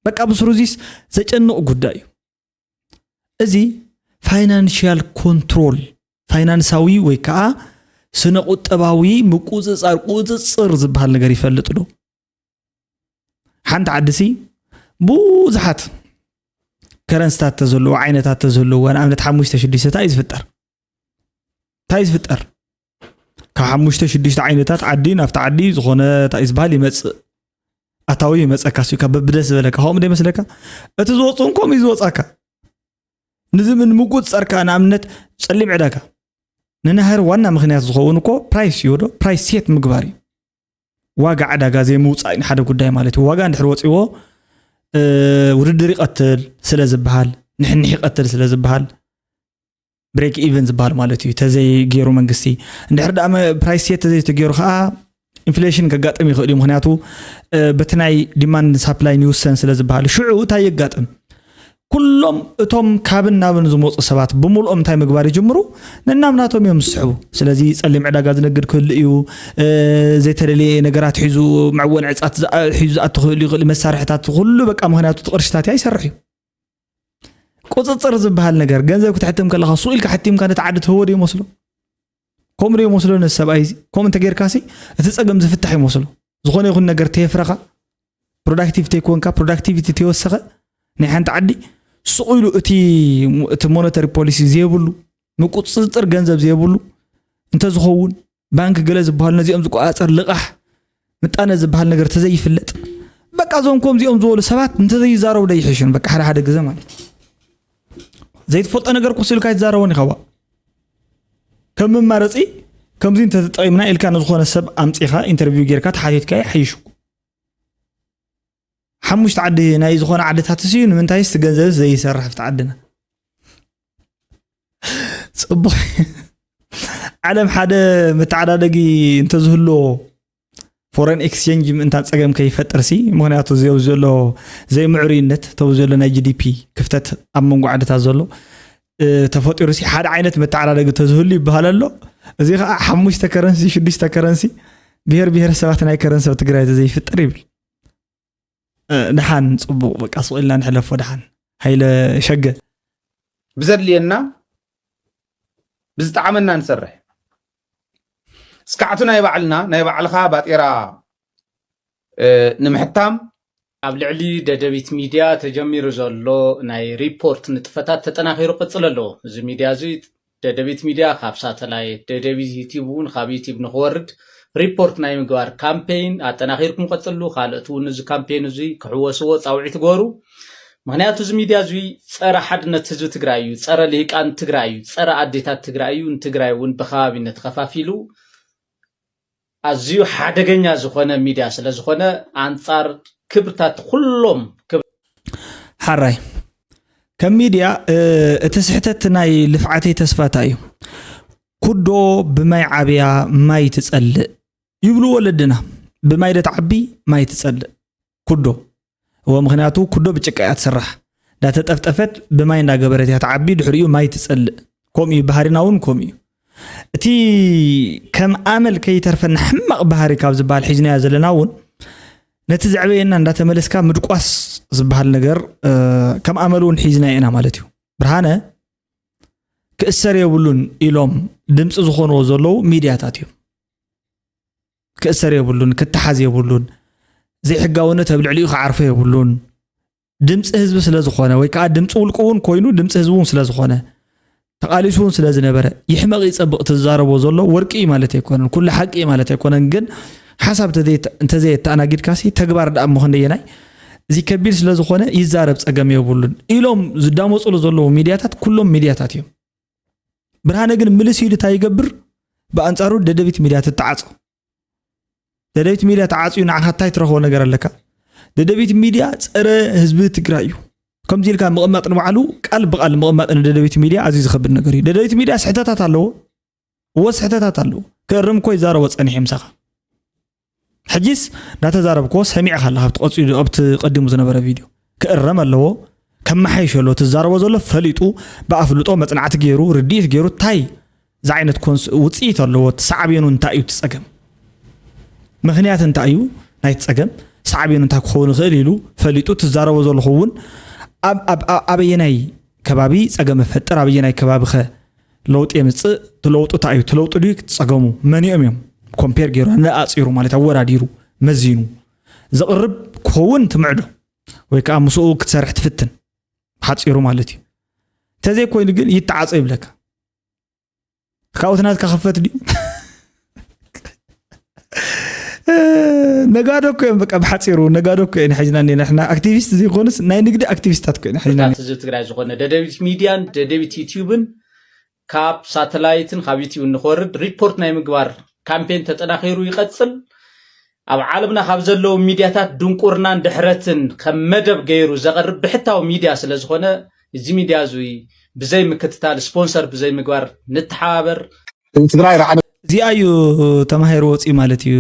በቃ ብስሩ እዚስ ዘጨንቕ ጉዳይ እዩ። እዚ ፋይናንሽያል ኮንትሮል፣ ፋይናንሳዊ ወይ ከዓ ስነ ቁጠባዊ ምቁፅፃር፣ ቁፅፅር ዝበሃል ነገር ይፈልጥ ዶ? ሓንቲ ዓዲ ሲ ብዙሓት ከረንስታት ተዘለዎ ዓይነታት ተዘለዎ ንኣብነት ሓሙሽተ ሽዱሽተ እንታይ እዩ ዝፍጠር እንታይ እዩ ዝፍጠር ካብ ሓሙሽተ ሽዱሽተ ዓይነታት ዓዲ ናብቲ ዓዲ ዝኾነ እንታይ እዩ ዝበሃል ይመፅእ ኣታዊ ይመፀካ ሲ ካብ በብደስ ዝበለካ ከምኡ ዶ ይመስለካ እቲ ዝወፅኡን ከምኡ እዩ ዝወፃካ ንዚ ምን ምቁፅፀርካ ንኣብነት ፀሊም ዕዳጋ ንናህር ዋና ምክንያት ዝኸውን እኮ ፕራይስ እዩ ዶ ፕራይስ ሴት ምግባር እዩ ዋጋ ዕዳጋ ዘይምውፃእ እዩ ሓደ ጉዳይ ማለት እዩ ዋጋ እንድሕር ወፂዎ ውድድር ይቐትል ስለ ዝበሃል ንሕንሕ ይቐትል ስለ ዝበሃል break even ዝበሃል ማለት እዩ ተዘይ ገይሩ መንግስቲ እንድሕር ዳ ፕራይስ ሴት ተዘይ ተገይሩ ከዓ ኢንፍሌሽን ከጋጥም ይኽእል እዩ ምክንያቱ በቲ ናይ demand supply ይውሰን ስለ ዝበሃል ሽዑ እንታይ የጋጥም ኩሎም እቶም ካብን ናብን ዝመፁ ሰባት ብምልኦም እንታይ ምግባር ይጅምሩ ነናብ ናቶም እዮም ዝስሕቡ ስለዚ ፀሊም ዕዳጋ ዝነግድ ክህሉ እዩ ዘይተደለየ ነገራት ሒዙ መዕወን ዕፃት ሒዙ ዝኣቱ ክህሉ ይኽእል መሳርሕታት ኩሉ በቃ ምክንያቱ ቅርሽታት ይሰርሕ እዩ ቁፅፅር ዝበሃል ነገር ገንዘብ ክትሕትም ከለካ ሱቕ ኢልካ ሕቲምካ ነቲ ዓዲ ትህቦ ዶ ይመስሎ ከምኡ ዶ ይመስሎ ነዚ ሰብኣይ እዚ ከምኡ እንተጌርካሲ እቲ ፀገም ዝፍታሕ ይመስሎ ዝኾነ ይኹን ነገር ተየፍረኻ ፕሮዳክቲቭ ተይኮንካ ፕሮዳክቲቪቲ ተይወሰኸ ናይ ሓንቲ ዓዲ ሱቕ ኢሉ እቲ እቲ ሞነተሪ ፖሊሲ ዘይብሉ ምቁፅፅር ገንዘብ ዘይብሉ እንተዝኸውን ባንክ ገለ ዝበሃሉ ነዚኦም ዝቆፃፀር ልቓሕ ምጣነ ዝበሃል ነገር ተዘይፍለጥ በቃ እዞም ከምዚኦም ዝበሉ ሰባት እንተዘይዛረቡ ዶ ይሕሽን በቃ ሓደ ሓደ ግዘ ማለት ዘይትፈልጦ ነገር ቁስ ኢልካ ይትዛረቦን ኢኻ ዋ ከም መማረፂ ከምዚ እንተተጠቂምና ኢልካ ንዝኾነ ሰብ ኣምፂኻ ኢንተርቪው ጌርካ ተሓቲትካ ይሓይሽኩ ሓሙሽተ ዓዲ ናይ ዝኾነ ዓድታት ስዩ ንምንታይስ ገንዘብ ዘይሰርሕ ኣብቲ ዓድና ፅቡቅ ዓለም ሓደ መተዓዳደጊ እንተዝህልዎ ፎረን ኤክስቼንጅ ምእንታን ፀገም ከይፈጥር ሲ ምክንያቱ ዘው ዘሎ ዘይምዕሩይነት ተው ዘሎ ናይ ጂዲፒ ክፍተት ኣብ መንጎ ዓድታት ዘሎ ተፈጢሩ ሲ ሓደ ዓይነት መተዓዳደጊ ተዝህሉ ይበሃል ኣሎ እዚ ከዓ ሓሙሽተ ከረንሲ ሽዱሽተ ከረንሲ ብሄር ብሄረሰባት ናይ ከረንሲ ኣብ ትግራይ ተዘይፍጠር ይብል ድሓን ፅቡቅ በቃ ስቕ ኢልና ንሕለፎ ድሓን ሃይለ ሸገ ብዘድልየና ብዝጠዓመና ንሰርሕ እስካዕቱ ናይ ባዕልና ናይ ባዕልኻ ባጤራ ንምሕታም ኣብ ልዕሊ ደደቢት ሚድያ ተጀሚሩ ዘሎ ናይ ሪፖርት ንጥፈታት ተጠናኺሩ ቅፅል ኣለዎ እዚ ሚድያ እዚ ደደቢት ሚድያ ካብ ሳተላይት ደደቢት ዩቲብ እውን ካብ ዩቲብ ንክወርድ ሪፖርት ናይ ምግባር ካምፔይን ኣጠናኺርኩም ቀፅሉ ካልኦት እውን እዚ ካምፔይን እዚ ክሕወስዎ ፃውዒት ግበሩ ምክንያቱ እዚ ሚድያ እዚ ፀረ ሓድነት ህዝቢ ትግራይ እዩ ፀረ ልሂቃን ትግራይ እዩ ፀረ ኣዴታት ትግራይ እዩ ንትግራይ እውን ብከባቢነት ከፋፊሉ ኣዝዩ ሓደገኛ ዝኾነ ሚድያ ስለ ዝኾነ ኣንፃር ክብርታት ኩሎም ክብ ሓራይ ከም ሚድያ እቲ ስሕተት ናይ ልፍዓተይ ተስፋታ እዩ ኩዶ ብማይ ዓብያ ማይ ትፀልእ ይብሉ ወለድና ብማይ ደትዓቢ ማይ ትፀልእ ኩዶ እወ ምክንያቱ ኩዶ ብጭቃ እያ ትስራሕ እንዳተጠፍጠፈት ብማይ እንዳገበረት እያ ትዓቢ ድሕሪኡ ማይ ትፀልእ ከምኡ እዩ ባህሪና እውን ከምኡ እዩ እቲ ከም ኣመል ከይተርፈና ሕማቕ ባህሪ ካብ ዝበሃል ሒዝናዮ ዘለና እውን ነቲ ዘዕበየና እንዳተመለስካ ምድቋስ ዝበሃል ነገር ከም ኣመል እውን ሒዝና ኢና ማለት እዩ። ብርሃነ ክእሰር የብሉን ኢሎም ድምፂ ዝኾንዎ ዘለዉ ሚድያታት እዮም። ክእሰር የብሉን፣ ክተሓዝ የብሉን፣ ዘይሕጋውነት ኣብ ልዕሊኡ ክዓርፎ የብሉን። ድምፂ ህዝቢ ስለ ዝኾነ ወይ ከዓ ድምፂ ውልቁ እውን ኮይኑ ድምፂ ህዝቢ እውን ስለ ዝኾነ ተቓሊሱ እውን ስለ ዝነበረ ይሕመቕ ይፀብቕ ትዛረቦ ዘሎ ወርቂ እዩ ማለት ኣይኮነን፣ ኩሉ ሓቂ እዩ ማለት ኣይኮነን። ግን ሓሳብ እንተዘየተኣናጊድካሲ ተግባር ደኣ ምኽንደየናይ እዚ ከቢድ ስለ ዝኾነ ይዛረብ ፀገም የብሉን ኢሎም ዝዳመፁሉ ዘለዉ ሚድያታት ኩሎም ሚድያታት እዮም። ብርሃነ ግን ምልስ ኢሉ እንታይ ይገብር? ብኣንፃሩ ደደቢት ሚድያ ትተዓፆ። ደደቢት ሚድያ ተዓፅዩ ንዓኻ እንታይ ትረኽቦ ነገር ኣለካ? ደደቢት ሚድያ ፀረ ህዝቢ ትግራይ እዩ። ከምዚ ኢልካ ምቕማጥ ንባዕሉ ቃል ብቃል ምቕማጥ ንደደቢት ሚድያ ኣዝዩ ዝኸብድ ነገር እዩ። ደደቢት ሚድያ ስሕተታት ኣለዎ፣ እዎ ስሕተታት ኣለዎ። ክእርም እኮ ይዛረቦ ፀኒሑ ምሳኻ። ሕጂስ እንዳተዛረብክዎ ሰሚዕካ ኣለካ ኣብቲ ቀፂሉ ኣብቲ ቀዲሙ ዝነበረ ቪድዮ ክእረም ኣለዎ። ከመሓይሸሎ ትዛረቦ ዘሎ ፈሊጡ ብኣፍልጦ መፅናዕቲ ገይሩ ርድኢት ገይሩ እንታይ ዝዓይነት ኮንስ ውፅኢት ኣለዎ? እቲ ሳዕቤኑ እንታይ እዩ? እቲ ፀገም ምክንያት እንታይ እዩ? ናይቲ ፀገም ሳዕቤኑ እንታይ ክኸውን ይኽእል ኢሉ ፈሊጡ ትዛረቦ ዘለኹ እውን ኣብ- ኣብ- ኣብ- ኣበየናይ ከባቢ ፀገም እፈጥር ኣበየናይ ከባቢ ከ ለውጢ የምፅእ? እቲ ለውጢ እንታይ እዩ? እቲ ለውጢ ድዩ እቲ ፀገሙ? መኒኦም እዮም ኮምፔር ገይሩ ኣነኣፂሩ ማለት ኣወዳዲሩ መዚኑ ዘቕርብ ክኸውን ትምዕዶ ወይ ከዓ ምስኡ ክትሰርሕ ትፍትን ብሓፂሩ ማለት እዩ። እንተዘይኮይኑ ግን ይተዓፀ ይብለካ። ካብኡ እቲ ናትካ ክፈት ድዩ? ነጋዶ እኮ እዮም በቃ ብሓፂሩ ነጋዶ እኮ እዮም ሒዝና እኒና ንሕና ኣክቲቪስት ዘይኮኑስ ናይ ንግዲ ኣክቲቪስታት እኮ እዮም ሒዝና እኒና። ህዝቢ ትግራይ ዝኾነ ደደቢት ሚድያን ደደቢት ዩትዩብን ካብ ሳተላይትን ካብ ዩትዩብ ንክወርድ ሪፖርት ናይ ምግባር ካምፔን ተጠናኺሩ ይቐፅል። ኣብ ዓለምና ካብ ዘለዉ ሚድያታት ድንቁርናን ድሕረትን ከም መደብ ገይሩ ዘቕርብ ብሕታዊ ሚድያ ስለ ዝኾነ እዚ ሚድያ እዙይ ብዘይ ምክትታል ስፖንሰር ብዘይ ምግባር ንተሓባበር። ትግራይ ራዕደ እዚኣ እዩ ተማሂሩ ወፂኡ ማለት እዩ።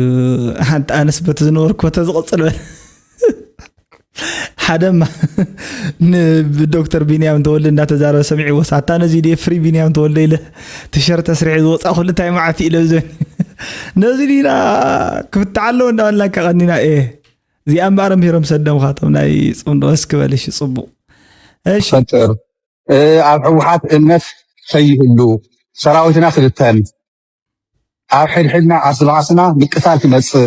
ሓንቲ ኣነስ በቲ ዝነበርኩ ተዝቐፅል በል ሓደማ ንዶክተር ቢንያም ተወልደ እንዳተዛረበ ሰሚዕዎ ሳታ ነዚ ድየ ፍሪ ቢንያም ተወልደ ኢለ ቲሸርት ኣስሪሐ ዝወፃ ኩሉ እንታይ መዓት ኢለ ብዘ ነዚ ዲና ክፍትሓ ኣለዎ እንዳበልና ከቐኒና እየ። እዚኣ እምበኣር ምሂሮም ሰደምኻቶም ናይ ፅምዶ እስክበልሽ ፅቡቅ እሺ ፈጥር ኣብ ሕወሓት እምነት ከይህሉ ሰራዊትና ክልተን ኣብ ሕድሕድና ዓርሲ ባዕስና ምቅታል ክመፅእ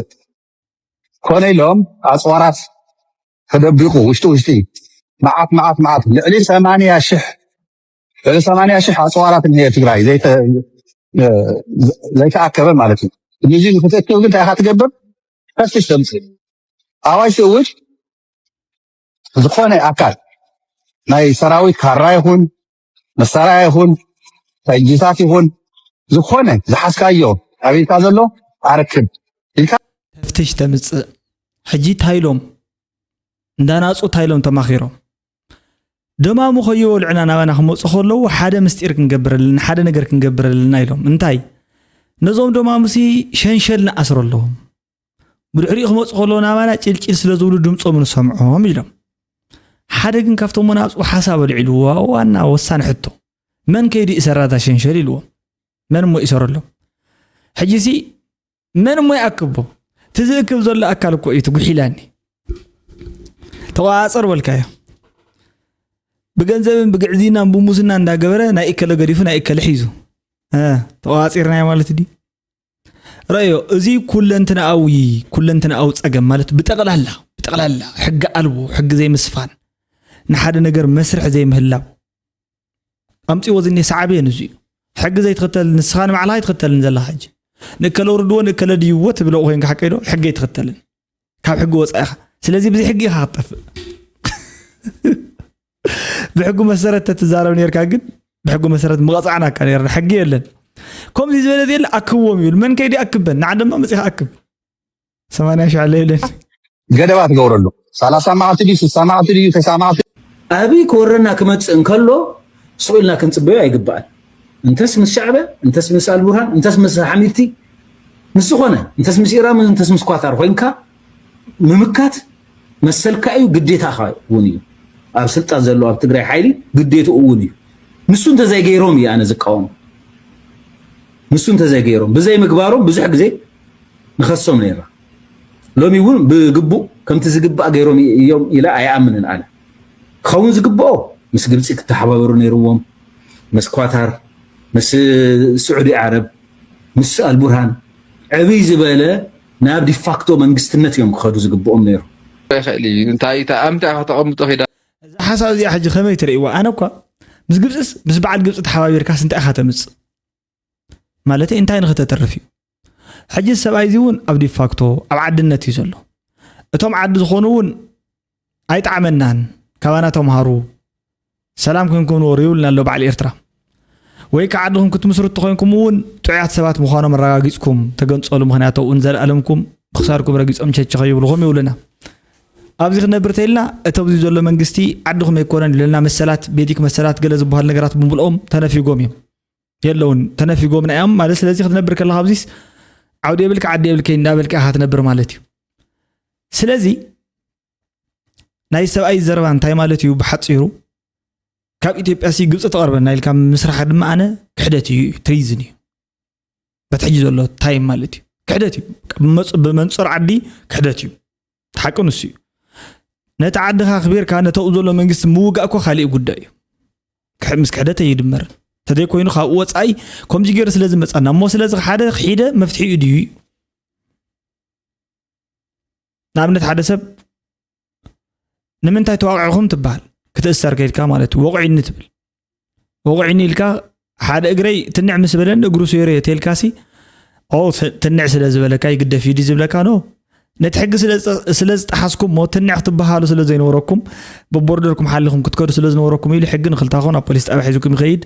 ኮነ ኢሎም ኣፅዋራት ተደቢቑ ውሽጢ ውሽጢ መዓት መዓት መዓት ልዕሊ ሰማንያ ሽሕ ልዕሊ ሰማንያ ሽሕ ኣፅዋራት እኒሀ ትግራይ ዘይተ- ዘይተኣከበ ማለት እዩ። እዚ ንክትእክብ ግን እንታይ ኢኻ ትገብር? ፈትሽ ተምፅእ ኣዋጅ ትእውጅ ዝኾነ ኣካል ናይ ሰራዊት ካራ ይኹን መሳርያ ይኹን ፈንጂታት ይኹን ዝኾነ ዝሓዝካዮ ኣበይካ ዘሎ ኣርክብ ኢልካ ተፍትሽ ተምፅእ ሕጂ ታይሎም እንዳናፁ ታይሎም ተማኺሮም ደማሙ ከይወልዑና ናባና ክመፁ ከለዉ ሓደ ምስጢር ክንገብር ኣለና ሓደ ነገር ክንገብር ኣለና ኢሎም እንታይ ነዞም ደማሙሲ ሸንሸል ንኣስረሎም ብድሕሪኡ ክመፁ ከለዉ ናባና ጭልጭል ስለ ዝብሉ ድምፆም ንሰምዖም ኢሎም ሓደ ግን ካብቶም መናፅኡ ሓሳብ ኣልዒልዎ ዋና ወሳኒ ሕቶ መን ከይዱ ይእሰራ እዛ ሸንሸል ኢልዎም መን እሞ ይእሰረሎም ሕጂሲ መን እሞ ይኣክቦ እቲ ዝእክብ ዘሎ ኣካል እኮ እዩ ትጉሒላኒ ተቆፃፀር በልካዮ ብገንዘብን ብግዕዝይናን ብሙስና እንዳገበረ ናይ እከለ ገዲፉ ናይ እከለ ሒዙ ተቆፃፂርናዮ ማለት ድዩ ረዮ እዚ ኩለንትናኣዊ ኩለንትናኣዊ ፀገም ማለት ብጠቕላላ ብጠቕላላ ሕጊ ኣልቦ ሕጊ ዘይምስፋን ንሓደ ነገር መስርሕ ዘይምህላው ኣምፅዎ ዝኒ ሳዕቤን እዚ እዩ ሕጊ ዘይትኽተል ንስኻ ንባዕልኻ ይትኽተልን ዘለኻ ሕጂ ንእከለ ውርድዎ ንእከለ ድይዎ ትብሎ ኮይንካ ሓቀይዶ ሕጊ ኣይትኽተልን ካብ ሕጊ ወፃኢኻ ስለዚ ብዚ ሕጊ ኢኻ ክትጠፍእ ብሕጉ መሰረት ተትዛረብ ነርካ ግን ብሕጉ መሰረት ምቐፃዕናካ ነርና ሕጊ የለን ከምዚ ዝበለ የለ ኣክብዎም ይብል መን ከይዲ ኣክበን ንዓ ድማ መፂኻ ኣክብ ሰማንያ ሺሕ ኣለ የለን ገደባ ትገብረሉ ሰላሳ መዓልቲ ድዩ ስሳ መዓልቲ ድዩ ተሳ መዓልቲ ኣበይ ክወረና ክመፅእ እንከሎ ስቕ ኢልና ክንፅበዮ ኣይግባእን እንተስ ምስ ሻዕበ እንተስ ምስ ኣልቡርሃን እንተስ ምስ ሓሚድቲ ምስ ዝኾነ እንተስ ምስ ኢራን እንተስ ምስ ኳታር ኮይንካ ምምካት መሰልካ እዩ ግዴታኻ እውን እዩ ኣብ ስልጣን ዘሎ ኣብ ትግራይ ሓይሊ ግዴትኡ እውን እዩ ንሱ እንተዘይገይሮም እዩ ኣነ ዝቃወም ንሱ እንተዘይገይሮም ብዘይምግባሮም ብዙሕ ግዜ ንኸሶም ነይራ ሎሚ እውን ብግቡእ ከምቲ ዝግባእ ገይሮም እዮም ኢለ ኣይኣምንን። ኣነ ክኸውን ዝግብኦ ምስ ግብፂ ክተሓባበሩ ነይርዎም፣ ምስ ኳታር፣ ምስ ስዑዲ ዓረብ፣ ምስ ኣልቡርሃን ዕብይ ዝበለ ናብ ዲፋክቶ መንግስትነት እዮም ክኸዱ ዝግብኦም ነይሩ። ይኽእል እዩ እንታይ ኣምታ ከተቐምጦ ኺዳ እዛ ሓሳብ እዚኣ ሕጂ ከመይ ትርእይዋ? ኣነ እኳ ምስ ግብፅስ ምስ በዓል ግብፂ ተሓባቢርካስ እንታይ ኢኻ ተምፅእ? ማለት እንታይ ንክተተርፍ እዩ? ሕጂ ሰብኣይ እዚ እውን ኣብ ዲፋክቶ ኣብ ዓድነት እዩ ዘሎ። እቶም ዓዲ ዝኾኑ እውን ኣይጠዓመናን፣ ካባና ተምሃሩ፣ ሰላም ኮንኩም ንበሩ ይብልና ኣሎ በዓል ኤርትራ። ወይ ከዓ ዓድኹም ክትምስርቱ ኮይንኩም እውን ጥዑያት ሰባት ምዃኖም ኣረጋጊፅኩም ተገንፀሉ፣ ምክንያቱ እውን ዘለኣለምኩም ብክሳድኩም ረጊፆም ቸቸኸ ይብልኹም ይብሉና። ኣብዚ ክነብር ተይልና እቲ ኣብዚ ዘሎ መንግስቲ ዓድኹም ኣይኮነን ይብለና፣ መሰላት ቤዲክ መሰላት ገለ ዝበሃሉ ነገራት ብምልኦም ተነፊጎም እዮም የለውን ተነፊጎምና እዮም ማለት። ስለዚ ክትነብር ከለካ ኣብዚስ ዓውዲ የብልካ ዓዲ የብልከ እንዳበልካ ኢካ ትነብር ማለት እዩ። ስለዚ ናይ ሰብኣይ ዘረባ እንታይ ማለት እዩ ብሓፂሩ? ካብ ኢትዮጵያ ሲ ግብፂ ተቐርበና ኢልካ ምስራሕ ድማ ኣነ ክሕደት እዩ፣ ትሪዝን እዩ። በቲ ሕጂ ዘሎ ታይም ማለት እዩ ክሕደት እዩ። ብመንፅር ዓዲ ክሕደት እዩ። ሓቂ ንሱ እዩ። ነቲ ዓድኻ ኣኽቢርካ ነተኡ ዘሎ መንግስቲ ምውጋእ እኮ ካሊእ ጉዳይ እዩ። ክሕ- ምስ ክሕደት ኣይድመርን። ተዘይኮይኑ ካብኡ ወፃኢ ከምዚ ገይሩ ስለ ዝመፃና እሞ ስለዚ ሓደ ክሒደ መፍትሒኡ ድዩ እዩ? ንኣብነት ሓደ ሰብ ንምንታይ ተዋቕዕኹም ትበሃል ክትእሰር ከይድካ ማለት እዩ። ወቑዒኒ ትብል ወቑዒኒ ኢልካ ሓደ እግረይ ትንዕ ምስ በለን እግሩ ስዮረ ተልካሲ ኦ ትንዕ ስለ ዝበለካ ይግደፍ እዩ ዝብለካ ኖ ነቲ ሕጊ ስለ ዝጠሓስኩም ሞ ትንዕ ክትበሃሉ ስለ ዘይነበረኩም ብቦርደርኩም ሓሊኹም ክትከዱ ስለ ዝነበረኩም ኢሉ ሕጊ ንክልታኹም ናብ ፖሊስ ጣብያ ሒዙኩም ይኸይድ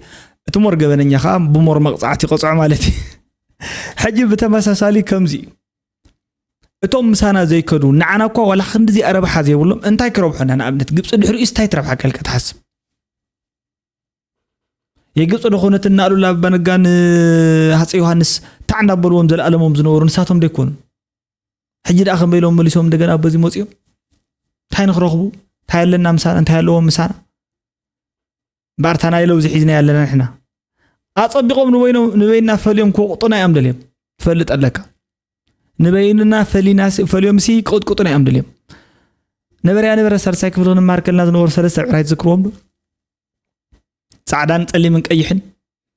እቲ ሞር ገበነኛ ከዓ ብሞር መቕፃዕቲ ይቐፅዖ ማለት እዩ ሕጂ ብተመሳሳሊ ከምዚ እዩ እቶም ምሳና ዘይከዱ ንዓና እኳ ዋላ ክንድዚ ኣረብሓ ዘይብሎም እንታይ ክረብሑና ንኣብነት ግብፂ ድሕሪኡስ እንታይ ትረብሓካ ኢልካ ትሓስብ የግብፂ ዶ ኮነት እናሉላ ኣባነጋ ንሃፀ ዮሃንስ ታዕ እንዳበልዎም ዘለኣለሞም ዝነበሩ ንሳቶም ዶ ይኮኑ ሕጂ ደኣ ከመይ ኢሎም መሊሶም እንደገና በዚ መፅኦም እንታይ ንክረኽቡ እንታይ ኣለና ምሳና እንታይ ኣለዎም ምሳና እምበኣር እታ ናይ ለውዚ ሒዝና ኣለና ንሕና ኣፀቢቖም ንበይኖም ንበይንና ፈልዮም ክወቕጡና እዮም ደልዮም ትፈልጥ ኣለካ ንበይንና ፈሊና ፈልዮም ሲ ክቕጥቅጡና እዮም ደልዮም ነበረያ ነበረ ሳልሳይ ክፍሊ ክንማር ከልና ዝነበሩ ሰለስተ ዕራይ ትዝክርዎም ዶ ፃዕዳን ፀሊምን ቀይሕን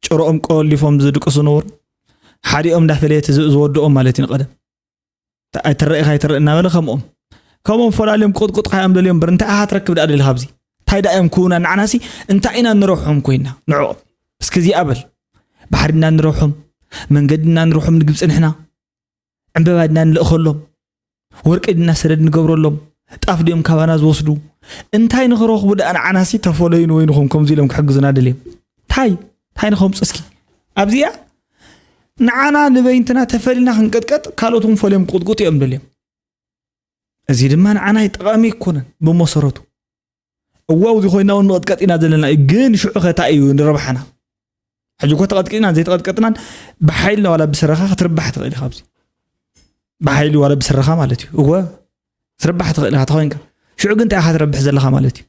ጭሮኦም ቆሊፎም ዝድቅሱ ነበሩ ሓዲኦም እንዳፈለየ ዝወድኦም ማለት እዩ ንቀደም ኣይትረኢኻ ኣይትረኢ እናበለ ከምኦም ከምኦም ፈላልዮም ክቕጥቅጥካ እዮም ደልዮም በር እንታይ ኣሃ ትረክብ ደኣ ደሊ ካብዚ እንታይ ደኣ እዮም ክውና ንዓናሲ እንታይ ኢና ንረብሖም ኮይና ንዕኦም እስኪ እዚኣ በል ባሕሪ እና ንረብሖም መንገዲ እና ንረብሖም ንግብፂ ንሕና ዕምበባ ድና ንልእኸሎም ወርቂ ድና ሰደድ ንገብረሎም ጣፍ ድዮም ካባና ዝወስዱ እንታይ ንኽረኽቡ ደኣ ንዓናሲ ተፈለዩ ንወይንኹም ከምዚ ኢሎም ክሕግዙና ደልዮም ታይ ታይ ንኸምፁ እስኪ ኣብዚኣ ንዓና ንበይንትና ተፈሊና ክንቀጥቀጥ ካልኦት እውን ፈልዮም ክቕጥቅጡ እዮም ደልዮም እዚ ድማ ንዓና ጠቓሚ ኣይኮነን ብመሰረቱ እዋው እዚ ኮይና እውን መቐጥቀጥ ኢና ዘለና እዩ ግን ሽዑ ከታ እዩ ንረብሓና ሕጂ እኮ ተቐጥቂጥናን ዘይተቐጥቀጥናን ብሓይልና ዋላ ብስረኻ ክትርባሕ ትኽእል ኢኻ ኣብዚ ብሓይሊ ዋላ ብስረኻ ማለት እዩ እወ ክትርባሕ ትኽእል ኢኻ ተኾይንካ ሽዑ ግን እንታይ ኢኻ ትረብሕ ዘለኻ ማለት እዩ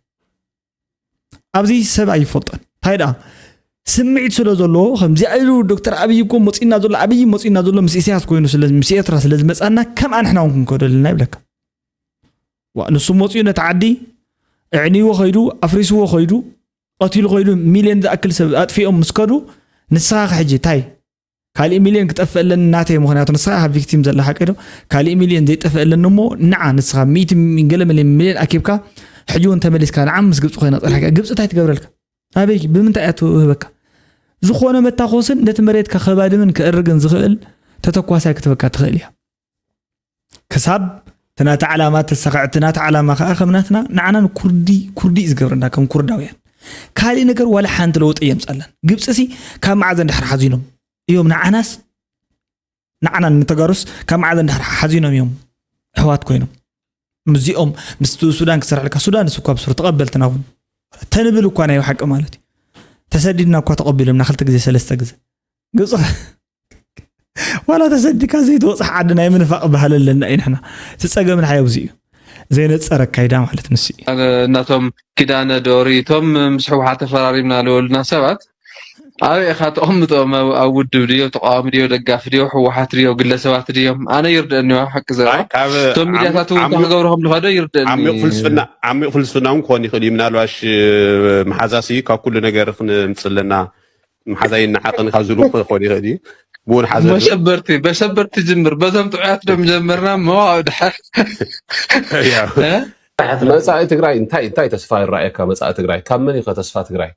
ኣብዚ ሰብ ኣይፈልጦን እንታይ ደኣ ስምዒት ስለ ዘለዎ ከምዚኣ ኢሉ ዶክተር ኣብይ እኮ መፂና ዘሎ ኣብይ መፂና ዘሎ ምስ ኢሳያስ ኮይኑ ምስ ኤርትራ ስለ ዝመፃና ከምኣ ንሕና እውን ክንከዶ ኣለና ይብለካ ዋ ንሱ መፂኡ ነቲ ዓዲ ኣዕንይዎ ከይዱ ኣፍሪስዎ ከይዱ ቀቲሉ ከይዱ ሚልዮን ዝኣክል ሰብ ኣጥፊኦም ምስ ከዱ ንስኻ ከ ሕጂ ታይ ካሊእ ሚልዮን ክጠፍእ ኣለኒ ናተይ ምክንያቱ ንስኻ ኢኻ ቪክቲም ዘለኻ ቀዶ ካሊእ ሚልዮን ዘይጠፍእ ኣለኒ እሞ ንዓ ንስኻ ሚእቲ ገለ ሚልዮን ሚልዮን ኣኪብካ ሕጂ እውን ተመሊስካ ንዓ ምስ ግብፂ ኮይና ፀኒሕካ ግብፂ እንታይ ትገብረልካ ኣበይ ብምንታይ እያ ትህበካ ዝኾነ መታኮስን ነቲ መሬትካ ከባድምን ክእርግን ዝኽእል ተተኳሳይ ክትበካ ትኽእል እያ ክሳብ እቲ ናቲ ዓላማ ተሳኽዐ እቲ ናቲ ዓላማ ከዓ ከም ናትና ንዓና ንኩርዲ ኩርዲ እዩ ዝገብረና ከም ኩርዳውያን ካሊእ ነገር ዋላ ሓንቲ ለውጢ የምፀለን ግብፂ ሲ ካብ መዓዘ እንድሕር ሓዚኖም እዮም ንዓናስ ንዓና ንተጋሩስ ካብ መዓዘ እንድሕር ሓዚኖም እዮም ኣሕዋት ኮይኖም ምስዚኦም ምስ ሱዳን ክሰርሐልካ ሱዳን እሱ እኳ ብስሩ ተቐበልትና እውን ተንብል እኳ ናይ ሓቂ ማለት እዩ ተሰዲድና እኳ ተቐቢሎምና ክልተ ግዜ ሰለስተ ግዜ ግብፂ ዋላ ተሰዲካ ዘይትወፅሕ ዓዲ ናይ ምንፋቕ ባህሊ ኣለና እዩ ንሕና እቲ ፀገም ንሓይ ኣብዚ እዩ ዘይነፀረ ኣካይዳ ማለት ንሱ እዩ እናቶም ኪዳነ ዶሪ እቶም ምስ ህወሓት ተፈራሪምና ዝበሉና ሰባት ኣበይ ኢኻ ተቐምጦም? ኣብ ውድብ ድዮም፣ ተቃዋሚ ድዮ፣ ደጋፊ ድዮ፣ ህወሓት ድዮ፣ ግለሰባት ድዮም? ኣነ ይርደአኒ ዋ ሓቂ ዘረባ። እቶም ሚድያታት እውን እንታይ ክገብሩ ከም ዝኸዶ ይርደአኒ። ዓሚቕ ፍልስፍና እውን ክኾን ይኽእል እዩ። ምናልባሽ መሓዛሲ ካብ ኩሉ ነገር ክንምፅ ኣለና፣ መሓዛ ይነዓቐኒ ካብ ዝብሉ ክኾን ይኽእል እዩ። ብውን ሓዘ መሸበርቲ መሸበርቲ ጅምር፣ በዞም ጥዑያት ዶ ምጀመርና እሞ ኣብ ድሓር መፃኢ ትግራይ እንታይ እንታይ ተስፋ ይረኣየካ? መፃኢ ትግራይ ካብ መን እዩ ተስፋ ትግራይ?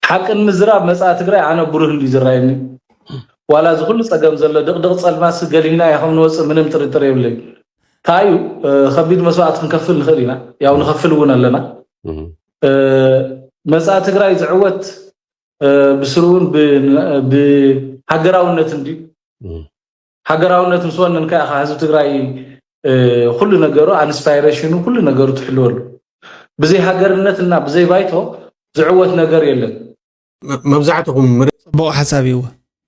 ሓቂ ንምዝራብ መፃኢ ትግራይ ኣነ ብሩህ እንዲ ዝረኣየኒ። ዋላ እዚ ኩሉ ፀገም ዘሎ ድቕድቕ ፀልማት ገሊና ኢኹም ንወፅእ ምንም ጥርጥር የብለይ። እንታይ እዩ ከቢድ መስዋዕት ክንከፍል ንኽእል ኢና፣ ያው ንኸፍል እውን ኣለና። መፃኢ ትግራይ ዝዕወት ብስሩ እውን ብሃገራውነት እንዲ ሃገራውነት ምስ ወነንካ ኢኻ ህዝቢ ትግራይ ኩሉ ነገሩ ኣንስፓይሬሽኑ ኩሉ ነገሩ ትሕልወሉ። ብዘይ ሃገርነት እና ብዘይ ባይቶ ዝዕወት ነገር የለን። መብዛሕትኹም ፅቡቕ ሓሳብ እዩ።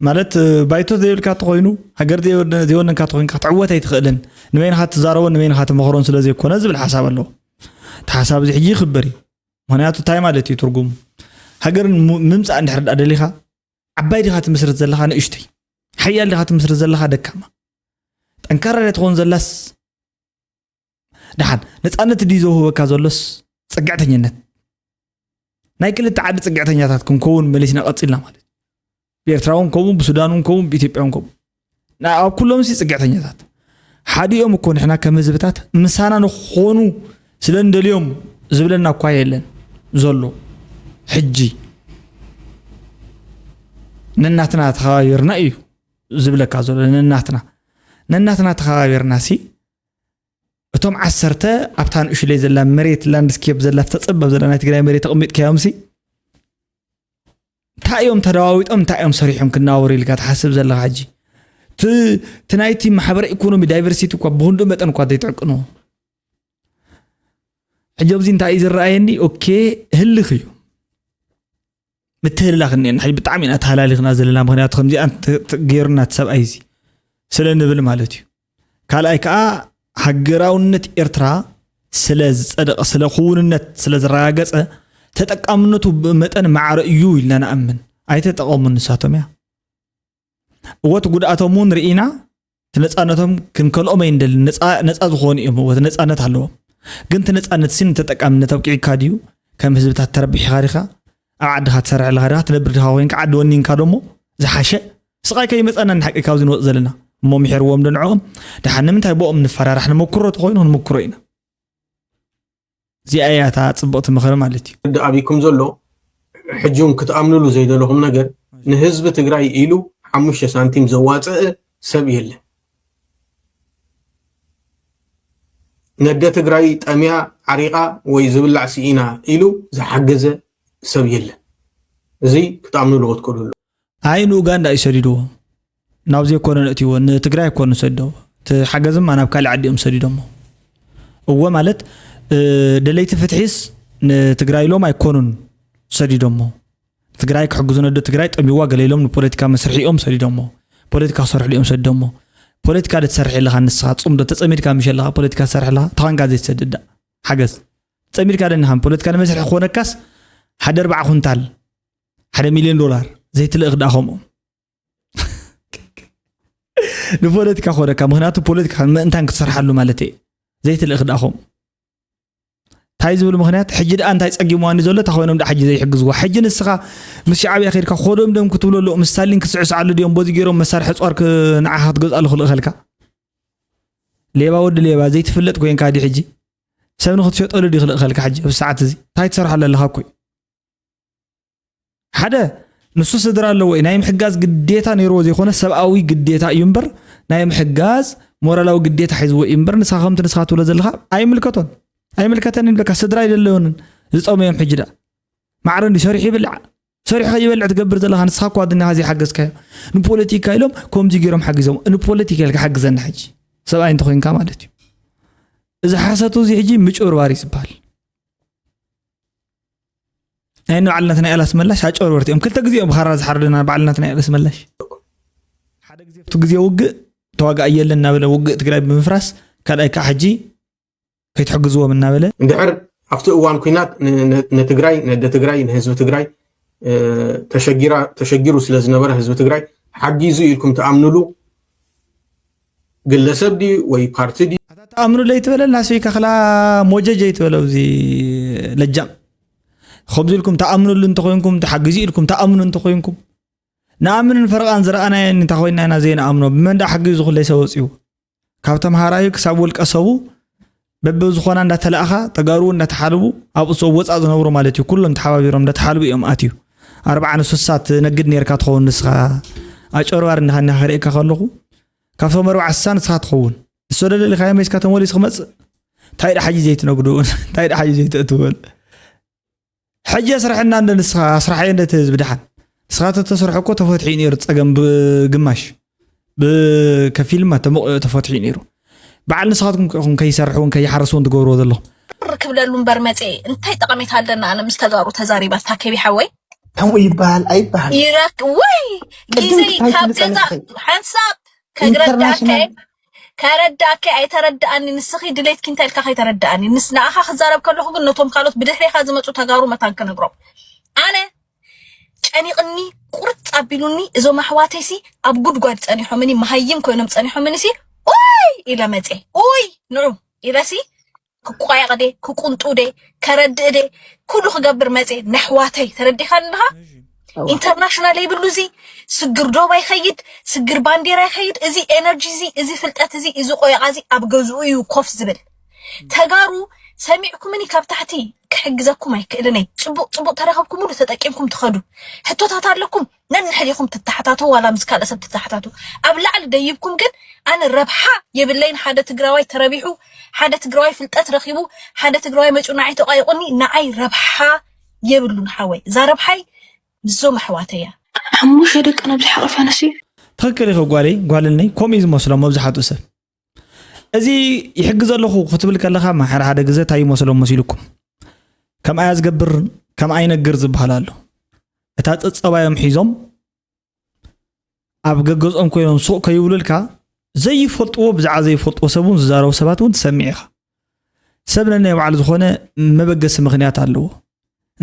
ማለት ባይቶ ዘይብልካ ተኮይኑ ሃገር ዘይወነንካ ተኮይንካ ክትዕወት ኣይትኽእልን። ንበይንካ ትዛረቦን ንበይንካ ትመኽሮን ስለዘይኮነ ዝብል ሓሳብ ኣለዎ። እቲ ሓሳብ እዚ ሕጂ ይኽበር እዩ። ምክንያቱ እንታይ ማለት እዩ ትርጉሙ? ሃገር ምምፃእ እንድሕር ደኣ ደሊኻ ዓባይ ዲኻ ትምስርት ዘለኻ ንእሽተይ? ሓያል ዲኻ ትምስርት ዘለኻ ደካማ? ጠንካራ ዲያ ትኾን ዘላስ ደሓን ነፃነት ድዩ ዘውህበካ ዘሎስ ፅግዕተኝነት? ናይ ክልተ ዓዲ ፅግዕተኛታት ክንከውን መሊስና ቀፂልና ማለት እዩ። ብኤርትራ እውን ከምኡ፣ ብሱዳን እውን ከምኡ፣ ብኢትዮጵያ እውን ከምኡ። ኣብ ኩሎም ሲ ፅግዕተኛታት ሓዲኦም እኮ ንሕና ከም ህዝብታት ምሳና ንኾኑ ስለ እንደልዮም ዝብለና እኳ የለን ዘሎ። ሕጂ ነናትና ተኸባቢርና እዩ ዝብለካ ዘሎ። ነናትና ነናትና ተኸባቢርና ሲ እቶም ዓሰርተ ኣብታ ንእሽለይ ዘላ መሬት ላንድስኬፕ ዘላ ተፀበብ ዘላ ናይ ትግራይ መሬት ተቐሚጥካዮም ሲ እንታይ እዮም ተለዋዊጦም እንታይ እዮም ሰሪሖም ክናወሩ ኢልካ ትሓስብ ዘለኻ ሕጂ? እቲ ናይቲ ማሕበረ ኢኮኖሚ ዳይቨርሲቲ እኳ ብክንዱ መጠን እኳ ዘይትዕቅንዎ። ሕጂ ኣብዚ እንታይ እዩ ዝረኣየኒ? ኦኬ ህልኽ እዩ ምትህልላኽ እኒአና። ሕጂ ብጣዕሚ ኢና ተሃላሊኽና ዘለና። ምክንያቱ ከምዚኣ ገይሩና እቲ ሰብኣይ እዚ ስለ ንብል ማለት እዩ። ካልኣይ ከዓ ሃገራውነት ኤርትራ ስለ ዝፀደቐ ስለ ክውንነት ስለ ዝረጋገፀ ተጠቃምነቱ ብመጠን ማዕረ እዩ ኢልና ንኣምን። ኣይተጠቐሙን ንሳቶም እያ እወ እቲ ጉድኣቶም እውን ርኢና እቲ ነፃነቶም ክንከልኦም ኣይንደልን። ነፃ ዝኾኑ እዮም እወ እቲ ነፃነት ኣለዎም። ግን እቲ ነፃነት ሲ ንተጠቃምነት ኣብቂዕካ ድዩ? ከም ህዝብታት ተረቢሕኻ ዲኻ? ኣብ ዓድኻ ትሰርሕ ኣለኻ ዲኻ? ትነብር ዲኻ ኮይንካ ዓዲ ወኒንካ ዶሞ ዝሓሸ ስቓይ ከይመፀና ንሓቂ ካብዚ ንወፅ ዘለና እሞ ምሕርዎም ዶ ንዕኦም ደሓን ንምንታይ ብኦም ንፈራራሕ ንመክሮ ተኮይኑ ክንምክሮ ኢና። እዚኣ እያ እታ ፅብቕቲ ምኽሪ ማለት እዩ። ርዳእ ኣቢኩም ዘሎ ሕጂ እውን ክትኣምንሉ ዘይደለኹም ነገር ንህዝቢ ትግራይ ኢሉ ሓሙሽተ ሳንቲም ዘዋፀአ ሰብ የለን። ነደ ትግራይ ጠምያ ዓሪቓ ወይ ዝብላዕ ስኢና ኢሉ ዝሓገዘ ሰብ የለን። እዚ ክትኣምንሉ ክትክእሉ ኣሎ። ኣይ ንኡጋንዳ እዩ ሰዲድዎ። ናብ ዘይኮነ ነእትዎ ንትግራይ ኣይኮኑ ሰዲዶሞ። እቲ ሓገዝማ ናብ ካልእ ዓዲ እዮም ሰዲዶሞ። እወ ማለት ደለይቲ ፍትሒስ ንትግራይ ኢሎም ኣይኮኑን ሰዲዶሞ። ትግራይ ክሕግዙ ነዶ ትግራይ ጠሚዋ ገለ ኢሎም ንፖለቲካ መስርሒ እዮም ሰዲዶሞ። ፖለቲካ ክሰርሑ እዮም ሰዲዶሞ። ፖለቲካ ዶ ትሰርሕ ኣለኻ ንስኻ? ፁም ዶ ተፀሚድካ ምሽ ኣለኻ ፖለቲካ ትሰርሕ ኣለኻ? ተኾንካ ዘይትሰድድ ሓገዝ ፀሚድካ ደኒኻን ፖለቲካ ንመስርሒ ክኾነካስ ሓደ ኣርባዓ ኩንታል ሓደ ሚልዮን ዶላር ዘይትልእኽ ደኣ ከምኦም ንፖለቲካ ኮነካ ምክንያቱ ፖለቲካ ምእንታን ክትሰርሓሉ ማለት እየ ዘይትልእኽ ደኣ ከምኡ እንታይ ዝብል ምክንያት ሕጂ ደኣ እንታይ ፀጊምዋኒ ዘሎ እታ ኮይኖም ደኣ ሕጂ ዘይሕግዝዋ ሕጂ ንስኻ ምስ ሻዕብያ ከድካ ኮዶም ደም ክትብለሉ ምስ ስታሊን ክትስዕስዓሉ ድዮም በዚ ገይሮም መሳርሒ ፃር ንዓኻ ክትገዝኣሉ ክልእኸልካ ሌባ ወዲ ሌባ ዘይትፍለጥ ኮይንካ ድዩ ሕጂ ሰብ ንክትሸጠሉ ድዩ ክልእኸልካ ሕጂ ኣብዚ ሰዓት እዚ እንታይ ትሰርሖ ኣለኻ እኮ ሓደ ንሱ ስድራ ኣለዎ እዩ ናይ ምሕጋዝ ግዴታ ነይርዎ ዘይኮነ ሰብኣዊ ግዴታ እዩ እምበር ናይ ምሕጋዝ ሞራላዊ ግዴታ ሒዝዎ እዩ እምበር ንስኻ ከምቲ ንስኻ ትብሎ ዘለኻ ኣይምልከቶን ኣይምልከተንን በቃ ስድራ ኣይደለዮንን ዝጠመዮም ሕጂ ደኣ ማዕረ እንዲ ሰሪሑ ይብልዓ ሰሪሑ ከይበልዕ ትገብር ዘለኻ ንስኻ እኳ ኣድንኻ ዘይሓገዝካዮ ንፖለቲካ ኢሎም ከምዚ ገይሮም ሓጊዞም ንፖለቲካ ኢልካ ሓግዘና ሕጂ ሰብኣይ እንተኮይንካ ማለት እዩ እዚ ሓሰቱ እዚ ሕጂ ምጭብርባር እዩ ዝበሃል ናይ ንባዕልና ናይ ኣላስመላሽ ኣጨበርበርቲ እዮም ክልተ ግዜ እዮም ብኻራ ዝሓርድና ባዕልና ናይ ኣላስመላሽ ሓደ ግዜ ኣብቲ ግዜ ውግእ ተዋጋእ የለን እናበለ ውግእ ትግራይ ብምፍራስ ካልኣይ ከዓ ሕጂ ከይትሕግዝዎም እናበለ እንድሕር ኣብቲ እዋን ኩናት ንትግራይ ነደ ትግራይ ንህዝቢ ትግራይ ተሸጊራ ተሸጊሩ ስለ ዝነበረ ህዝቢ ትግራይ ሓጊዙ ኢልኩም ትኣምኑሉ ግለሰብ ድዩ ወይ ፓርቲ ድዩ? ኣታ ተኣምኑለይ ትበለና ስይ ከኽላ ሞጀጀ ይትበለ ኣብዚ ለጃም። ከምዚ ኢልኩም ተኣምኑሉ እንተኮይንኩም ተሓግዙ ኢልኩም ተኣምኑ እንተኮይንኩም ንኣምንን ፈረቓን ዝረኣናየን እንታ ኮይና ኢና ዘይንኣምኖ። ብመን ደኣ ሓጊዙ ኩለይ ሰብ ወፂኡ? ካብ ተምሃራዩ ክሳብ ውልቀ ሰቡ በብዝኾና እንዳተላእኻ ተጋሩ እንዳተሓልቡ ኣብኡ ሰው ወፃእ ዝነብሩ ማለት እዩ። ኩሎም ተሓባቢሮም እንዳተሓልቡ እዮም ኣትዩ። ኣርባዓ ንሱሳ ትነግድ ነርካ ትኸውን ንስኻ ኣጨርባሪ እንዲኻ እንዲኻ ክርእየካ ከለኹ ካብቶም ኣርባዓ ስሳ ንስኻ ትኸውን። ንሶ ደለሊኻዮ መይስካ ተመሊሱ ክመፅእ እንታይ ደሓጂ ዘይትነግዱ እንታይ ደሓጂ ዘይትእትወል ሕጂ ኣስርሐና እንደ ንስኻ ኣስርሓዮ እንደ እቲ ህዝቢ ደሓን ንስኻ ተተሰርሖ እኮ ተፈትሒ ነይሩ ፀገም ብግማሽ ብከፊል ማ ተመቕ ተፈትሒ ነይሩ በዓል ንስኻትኩም ኢኹም ከይሰርሕውን ከይሓረስውን ትገብርዎ ዘለኹም ር ክብለሉ እምበር መፅኤ እንታይ ጠቐሜታ ኣለና ኣነ ምስ ተጋሩ ተዛሪባ ታከቢ ሓወይ ከምኡ ይበሃል ኣይበሃል ይረክ ወይ ቅድም ግዜ እንታይ ካብ ትብል ገዛ ጸኒሕኺ? ሓንሳብ ከግረዳከ ኢንተርናሽናል ከረዳእኪ ኣይተረዳእኒ ንስኺ ድሌትኪ እንታይ ኢልካ ከይተረዳእኒ ምስ ንኣኻ ክዛረብ ከለኹ ግን ነቶም ካልኦት ብድሕሬኻ ዝመፁ ተጋሩ መታን ክነግሮም ኣነ ጨኒቕኒ ቁርፅ ኣቢሉኒ እዞም ኣሕዋተይሲ ኣብ ጉድጓድ ፀኒሖምኒ መሃይም ኮይኖም ፀኒሖምኒ ሲ ኡይ ኢለ መፅየ ኡይ ንዑ ኢለሲ ክቋየቕ ደ ክቁንጡ ደ ከረድእ ደ ኩሉ ክገብር መፅየ ነሕዋተይ ተረዲኻኒ ድኻ ኢንተርናሽናል የብሉ እዚ ስግር ዶባ ይኸይድ ስግር ባንዴራ ይኸይድ እዚ ኤነርጂ እዚ እዚ ፍልጠት እዚ እዚ ቆየቓ እዚ ኣብ ገዝኡ እዩ ኮፍ ዝብል ተጋሩ ሰሚዕኩምኒ ካብ ታሕቲ ክሕግዘኩም ኣይክእልን እየ ፅቡቅ ፅቡቅ ተረኸብኩምሉ ተጠቂምኩም ትኸዱ ሕቶታት ኣለኩም ነንሕዲኹም ትተሓታተው ዋላ ምስ ካልእ ሰብ ትተሓታተው ኣብ ላዕሊ ደይብኩም ግን ኣነ ረብሓ የብለይን ሓደ ትግራዋይ ተረቢሑ ሓደ ትግራዋይ ፍልጠት ረኺቡ ሓደ ትግራዋይ መፂኡ ንዓይ ተቋይቁኒ ንዓይ ረብሓ የብሉን ሓወይ እዛ ረብሓይ ምስዞም ኣሕዋተይ እያ ሓሙሽተ ደቂ ነብዚ ሓቐፍ ኣነስዩ ትኽክል ኢኺ ጓለይ ጓልነይ ከምኡ እዩ ዝመስሎም መብዛሕትኡ ሰብ እዚ ይሕግዝ ኣለኹ ክትብል ከለኻ ሓደ ሓደ ግዘ እንታይ ይመስሎም መሲልኩም ከምኣያ ዝገብር ከምኣ ይነግር ዝበሃል ኣሎ እታ ፀፀባዮም ሒዞም ኣብ ገገዝኦም ኮይኖም ሱቕ ከይብሉልካ ዘይፈልጥዎ ብዛዕባ ዘይፈልጥዎ ሰብ እውን ዝዛረቡ ሰባት እውን ትሰምዕ ኢኻ ሰብ ነናይ ባዕሉ ዝኾነ መበገሲ ምኽንያት ኣለዎ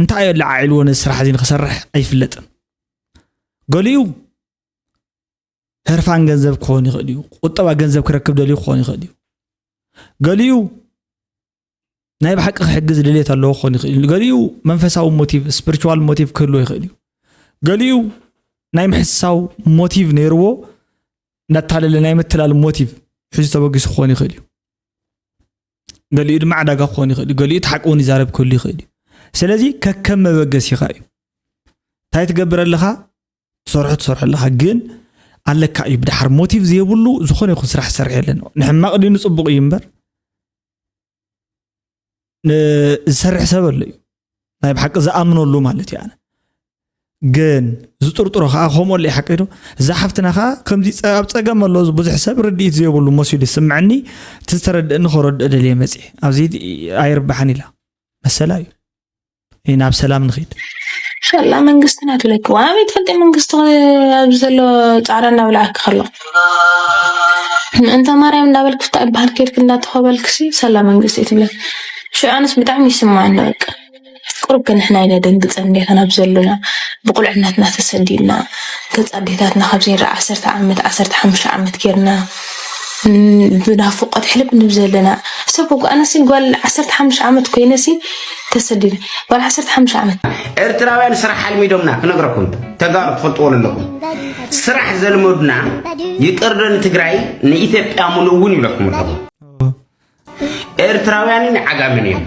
እንታይ ኣዮ ለዓዒልዎ ነዚ ስራሕ እዚ ንክሰርሕ ኣይፍለጥን ገሊኡ ህርፋን ገንዘብ ክኾን ይኽእል እዩ ቁጠባ ገንዘብ ክረክብ ደልዩ ክኾን ይኽእል እዩ ገሊኡ ናይ ብሓቂ ክሕግዝ ድሌት ኣለዎ ክኾን ይኽእል እዩ ገሊኡ መንፈሳዊ ሞቲቭ ስፕሪቹዋል ሞቲቭ ክህልዎ ይኽእል እዩ ገሊኡ ናይ ምሕሳው ሞቲቭ ነይርዎ እንዳታለለ ናይ ምትላል ሞቲቭ ሒዙ ተበጊሱ ክኾን ይኽእል እዩ ገሊኡ ድማ ዕዳጋ ክኾን ይኽእል እዩ ገሊኡ እቲ ሓቂ እውን ይዛረብ ክህሉ ይኽእል እዩ ስለዚ ከከም መበገሲኻ እዩ እንታይ ትገብር ኣለኻ ትሰርሖ ትሰርሖ ኣለኻ ግን ኣለካ እዩ ብድሓር ሞቲቭ ዘይብሉ ዝኾነ ይኹን ስራሕ ዝሰርሕ የለን ንሕማቕ ድዩ ንፅቡቕ እዩ እምበር ዝሰርሕ ሰብ ኣሎ እዩ ናይ ብሓቂ ዝኣምነሉ ማለት እዩ ኣነ ግን ዝጥርጥሮ ከዓ ከምኡ ኣሎ ሓቂ ዶ እዛ ሓፍትና ከዓ ከምዚ ኣብ ፀገም ኣሎ ብዙሕ ሰብ ርድኢት ዘይብሉ መሲሉ ይስምዐኒ እቲ ዝተረድእኒ ከረድኦ ደልየ መፅእ ኣብዚ ኣይርባሕን ኢላ መሰላ እዩ ናብ ሰላም ንኽድ ሰላ መንግስትና ትብለኪ ዋበይ ትፈልጢ መንግስቲ ኣብዚ ዘሎ ፃዕዳ እናብልዓኪ ከሎ ምእንተ ማርያም እንዳበልክ ፍታ ይበሃል ከድክ እንዳተኸበልክሲ ሰላ መንግስቲ ትብለኪ ሽዑ ኣነስ ብጣዕሚ ይስማዓኒ በቃ ቁሩብ ከ ንሕና ኢና ደንግፀ እንዴ ከናብ ዘለና ብቁልዕነትና ተሰዲድና ገፅ ኣዴታትና ካብዚ ንርኢ ዓሰርተ ዓመት ዓሰርተ ሓሙሽተ ዓመት ጌርና ብናፍቆት ሕልብ ንብ ዘለና ሰብ እኮ ኣነሲ ጓል ዓሰርተ ሓሙሽተ ዓመት ኮይነሲ ተሰዲደ ጓል ዓሰርተ ሓሙሽተ ዓመት ኤርትራውያን ስራሕ ሓልሚዶምና ክነግረኩም ተጋሩ ትፈልጥዎ ኣለኹም ስራሕ ዘልመዱና ይቅርዶ ንትግራይ ንኢትዮጵያ ሙሉእ እውን ይብለኩም ኣለኹ ኤርትራውያንን ዓጋምን እዮም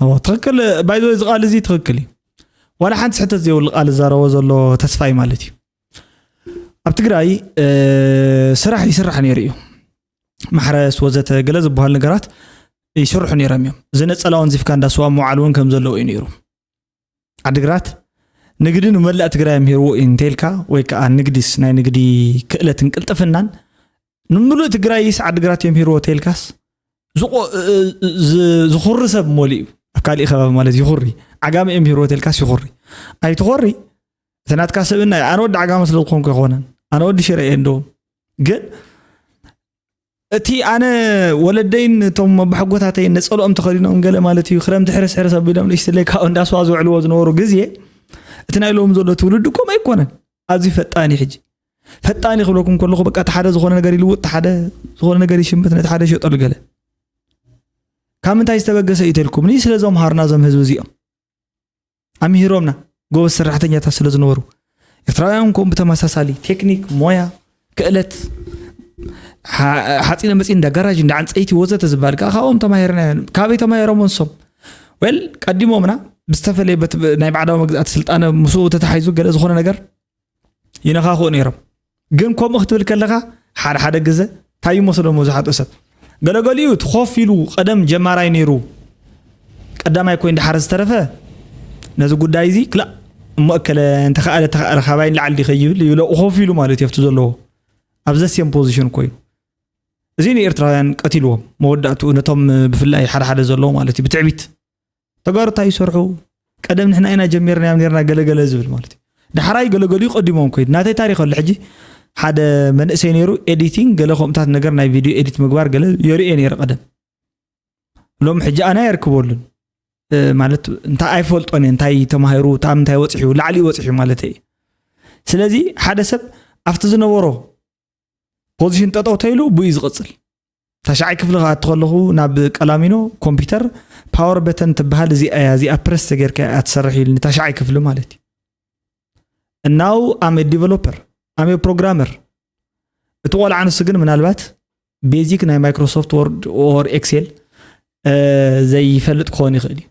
እዎ ትኽክል ባይዞ እዚ ቃል እዚ ትኽክል እዩ ዋላ ሓንቲ ስሕተት ዘይብሉ ቃል ዝዛረቦ ዘሎ ተስፋይ ማለት እዩ ኣብ ትግራይ ስራሕ ይስራሕ ነይሩ እዩ ማሕረስ ወዘተ ገለ ዝበሃል ነገራት ይስርሑ ነይሮም እዮም እዚ ነፀላ ወንዚፍካ እንዳስዋ ምውዓል እውን ከም ዘለዎ እዩ ነይሩ ዓድግራት ንግዲ ንመላእ ትግራይ ምሂርዎ እዩ እንተልካ ወይ ከዓ ንግዲስ ናይ ንግዲ ክእለትን ቅልጥፍናን ንምሉእ ትግራይስ ዓድግራት የምሂርዎ ተልካስ ዝኹሪ ሰብ ሞሊ እዩ ኣብ ካሊእ ከባቢ ማለት ይኹሪ ዓጋመ የምሂርዎ ተልካስ ይኹሪ ኣይትኾሪ እቲ ናትካ ሰብና ኣነ ወዲ ዓጋመ ስለ ዝኾንኩ ይኮነን ኣነ ወዲ ሽረ እየ እንደውም ግን እቲ ኣነ ወለደይን እቶም ኣቦሓጎታተይን ነጸልኦም ተኸዲኖም ገለ ማለት እዩ፣ ክረምቲ ሕርስ ሕርስ ኣቢሎም ንእሽትለይ ካብኡ እንዳስዋ ዝውዕልዎ ዝነበሩ ግዜ፣ እቲ ናይ ሎም ዘሎ ትውልዲ ከምኡ ኣይኮነን። ኣዝዩ ፈጣን እዩ ሕጂ። ፈጣን እዩ ክብለኩም ከለኹ፣ በቃ፣ እቲ ሓደ ዝኾነ ነገር ይልውጥ፣ እቲ ሓደ ዝኾነ ነገር ይሽምት፣ ነቲ ሓደ ይሸጠሉ ገለ። ካብ ምንታይ ዝተበገሰ እዩ ተልኩምኒ? ስለ እዞም ሃርና፣ እዞም ህዝቢ እዚኦም ኣምሂሮምና፣ ጎበዝ ሰራሕተኛታት ስለ ዝነበሩ። ኤርትራውያን ከምኡ ብተመሳሳሊ ቴክኒክ፣ ሞያ፣ ክእለት፣ ሓ-፣ ሓፂነ መፂን፣ እንዳ ጋራጅ፣ እንዳ ዕንፀይቲ ወዘተ ዝበሃል ከዓ ካብኦም ተማሂርና እዮም። ካበይ ተማሂሮም ንሶም? ወል፣ ቀዲሞምና ብዝተፈለየ በት-፣ ናይ ባዕዳዊ መግዛእቲ ስልጣነ ምስኡ ተታሒዙ ገለ ዝኾነ ነገር ይነኻኽኡ ነይሮም። ግን ከምኡ ክትብል ከለኻ፣ ሓደ ሓደ ግዘ እንታይ ይመስሎ መብዛሕትኡ ሰብ? ገለገሊኡ እቲ ኮፍ ኢሉ፣ ቀደም ጀማራይ ነይሩ፣ ቀዳማይ ኮይኑ ድሓር ዝተረፈ፣ ነዚ ጉዳይ እዚ ክላእ እሞ እከለ እንተኸኣለ፣ ተኸኣለ፣ ካባይ ንላዕሊ ድዩ ከይብል ይብሎ፣ ኮፍ ኢሉ ማለት እዩ፣ ኣብቲ ዘለዎ፣ ኣብ ዘሴም ፖዚሽን ኮይኑ። እዚ ንኤርትራውያን ቀቲልዎም፣ መወዳእትኡ ነቶም ብፍላይ ሓደ ሓደ ዘለዉ ማለት እዩ፣ ብትዕቢት። ተጋሩ እንታይ ይሰርሑ? ቀደም ንሕና ኢና ጀሚርናዮም ነርና፣ ገለገለ ዝብል ማለት እዩ። ዳሕራይ ገለገሊኡ ቀዲሞም ኮይዱ። ናተይ ታሪኽ ኣሎ። ሕጂ ሓደ መንእሰይ ነይሩ፣ ኤዲቲንግ፣ ገለ ከምኡታት ነገር፣ ናይ ቪድዮ ኤዲት ምግባር ገለ የርእየ ነይረ ቀደም። ሎም ሕጂ ኣነ ኣየርክበሉን። እ፣ ማለት እንታይ ኣይፈልጦን እየ፣ እንታይ ተማሂሩ፣ ታብ እንታይ ወፂሑ፣ ላዕሊ ወፂሑ ማለት እዩ። ስለዚ ሓደ ሰብ ኣብቲ ዝነበሮ ፖዚሽን ጠጠው ተይሉ ብኡ ዝቕፅል። ታሽዓይ ክፍሊ ክኣቱ ከለኹ ናብ ቀላሚኖ ኮምፒውተር ፓወር በተን ትበሃል እዚኣ እያ፣ እዚኣ ፕረስ ተጌርካ እያ ትሰርሕ ኢሉኒ፣ ታሽዓይ ክፍሊ ማለት እዩ። እናው ኣመ ዲቨሎፐር፣ ኣመ ፕሮግራመር። እቲ ቆልዓ ንሱ ግን ምናልባት ቤዚክ ናይ ማይክሮሶፍት ወርድ ኦር ኤክሴል፣ እ፣ ዘይፈልጥ ክኸውን ይኽእል እዩ።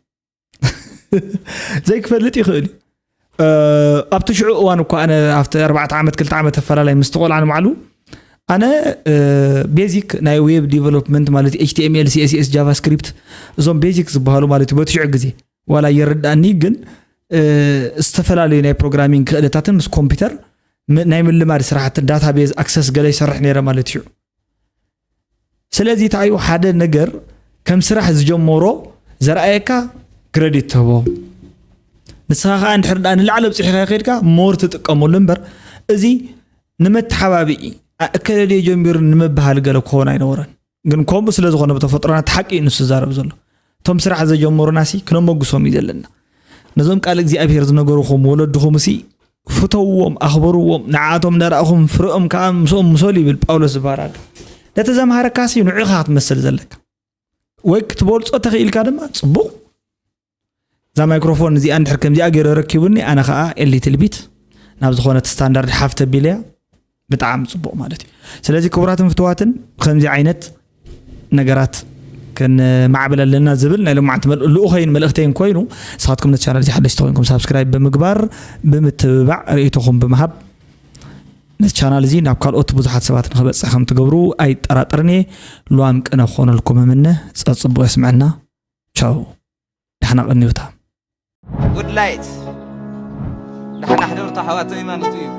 ዘይክፈልጥ ይኽእል እዩ። እ፣ ኣብቲ ሽዑ እዋን እኳ ኣነ ኣብቲ ኣርባዕተ ዓመት፣ ክልተ ዓመት ኣፈላላይ ምስቲ ቆልዓ ንባዕሉ፣ ኣነ፣ እ፣ ቤዚክ ናይ ዌብ ዲቨሎፕመንት ማለት ኤች ቲ ኤም ኤል፣ ሲ ኤስ ኤስ፣ ጃቫስክሪፕት፣ እዞም ቤዚክ ዝበሃሉ ማለት እዩ። በቲ ሽዑ ግዜ ዋላ ይርዳእኒ፣ ግን፣ እ፣ ዝተፈላለዩ ናይ ፕሮግራሚንግ ክእለታትን ምስ ኮምፒውተር ም-፣ ናይ ምልማድ ስራሕቲ ዳታቤዝ ኣክሰስ ገለ ይሰርሕ ነይረ ማለት እዩ። ስለዚ እንታይ እዩ፣ ሓደ ነገር ከም ስራሕ ዝጀመሮ ዘርኣየካ ክረዲት ትህቦ። ንስኻ ከኣ እንድሕር ደኣ ንላዕሊ ኣብፂሕካ ከይድካ ሞር ትጥቀመሉ እምበር፣ እዚ ንመተሓባብኢ፣ ኣ-፣ እከለ ድዮ ጀሚሩ ንምብሃል ገለ ክኸውን ኣይነበረን። ግን ከምኡ ስለ ዝኾነ ብተፈጥሮና እቲ ሓቂ እዩ ንሱ ዝዛረብ ዘሎ። እቶም ስራሕ ዘጀመሩናሲ ክነመጉሶም እዩ ዘለና። ነዞም ቃል እግዚኣብሔር ዝነገርኹም ወለድኹምሲ ፍተውዎም፣ ኣኽብርዎም፣ ንዓኣቶም እንዳረኣኹም ፍረኦም ከኣ ምስኦም ምሰሉ ይብል ጳውሎስ ዝበሃል ኣሎ። ነቲ ዘምሃረካሲ ንዑኻ ክትመስል ዘለካ። ወይ ክትበልጾ ተኽኢልካ ድማ ጽቡቕ። እዛ ማይክሮፎን እዚኣ እንድሕር ከምዚኣ ገይሩ ረኪቡኒ፣ ኣነ ኸኣ ኤሊትል ቢት ናብ ዝኾነት ስታንዳርድ ሓፍ ተቢለያ፣ ብጣዕሚ ጽቡቕ ማለት እዩ። ስለዚ ክቡራትን ፍትዋትን፣ ከምዚ ዓይነት ነገራት ክንማዕብል ኣለና ዝብል ናይ ሎማዓንቲ መል-፣ ልኡኸይን መልእኽተይን ኮይኑ፣ ንስኻትኩም ነቲ ቻናል እዚ ሓደሽቲ ኮይንኩም ሳብስክራይብ ብምግባር፣ ብምትብባዕ፣ ርእይቶኹም ብምሃብ፣ ነቲ ቻናል እዚ ናብ ካልኦት ብዙሓት ሰባት ንኽበጽሕ ከም ትገብሩ ኣይጠራጠርን እየ። ሉዋም ቅነ ክኾነልኩም እምነ። ጸጽቡቕ የስምዐና። ቻው። ዳሕና ቀንዩታ። ጉድ ላይት። ዳሕና ሕደርቱ ኣሕዋተይ ማለት እዩ።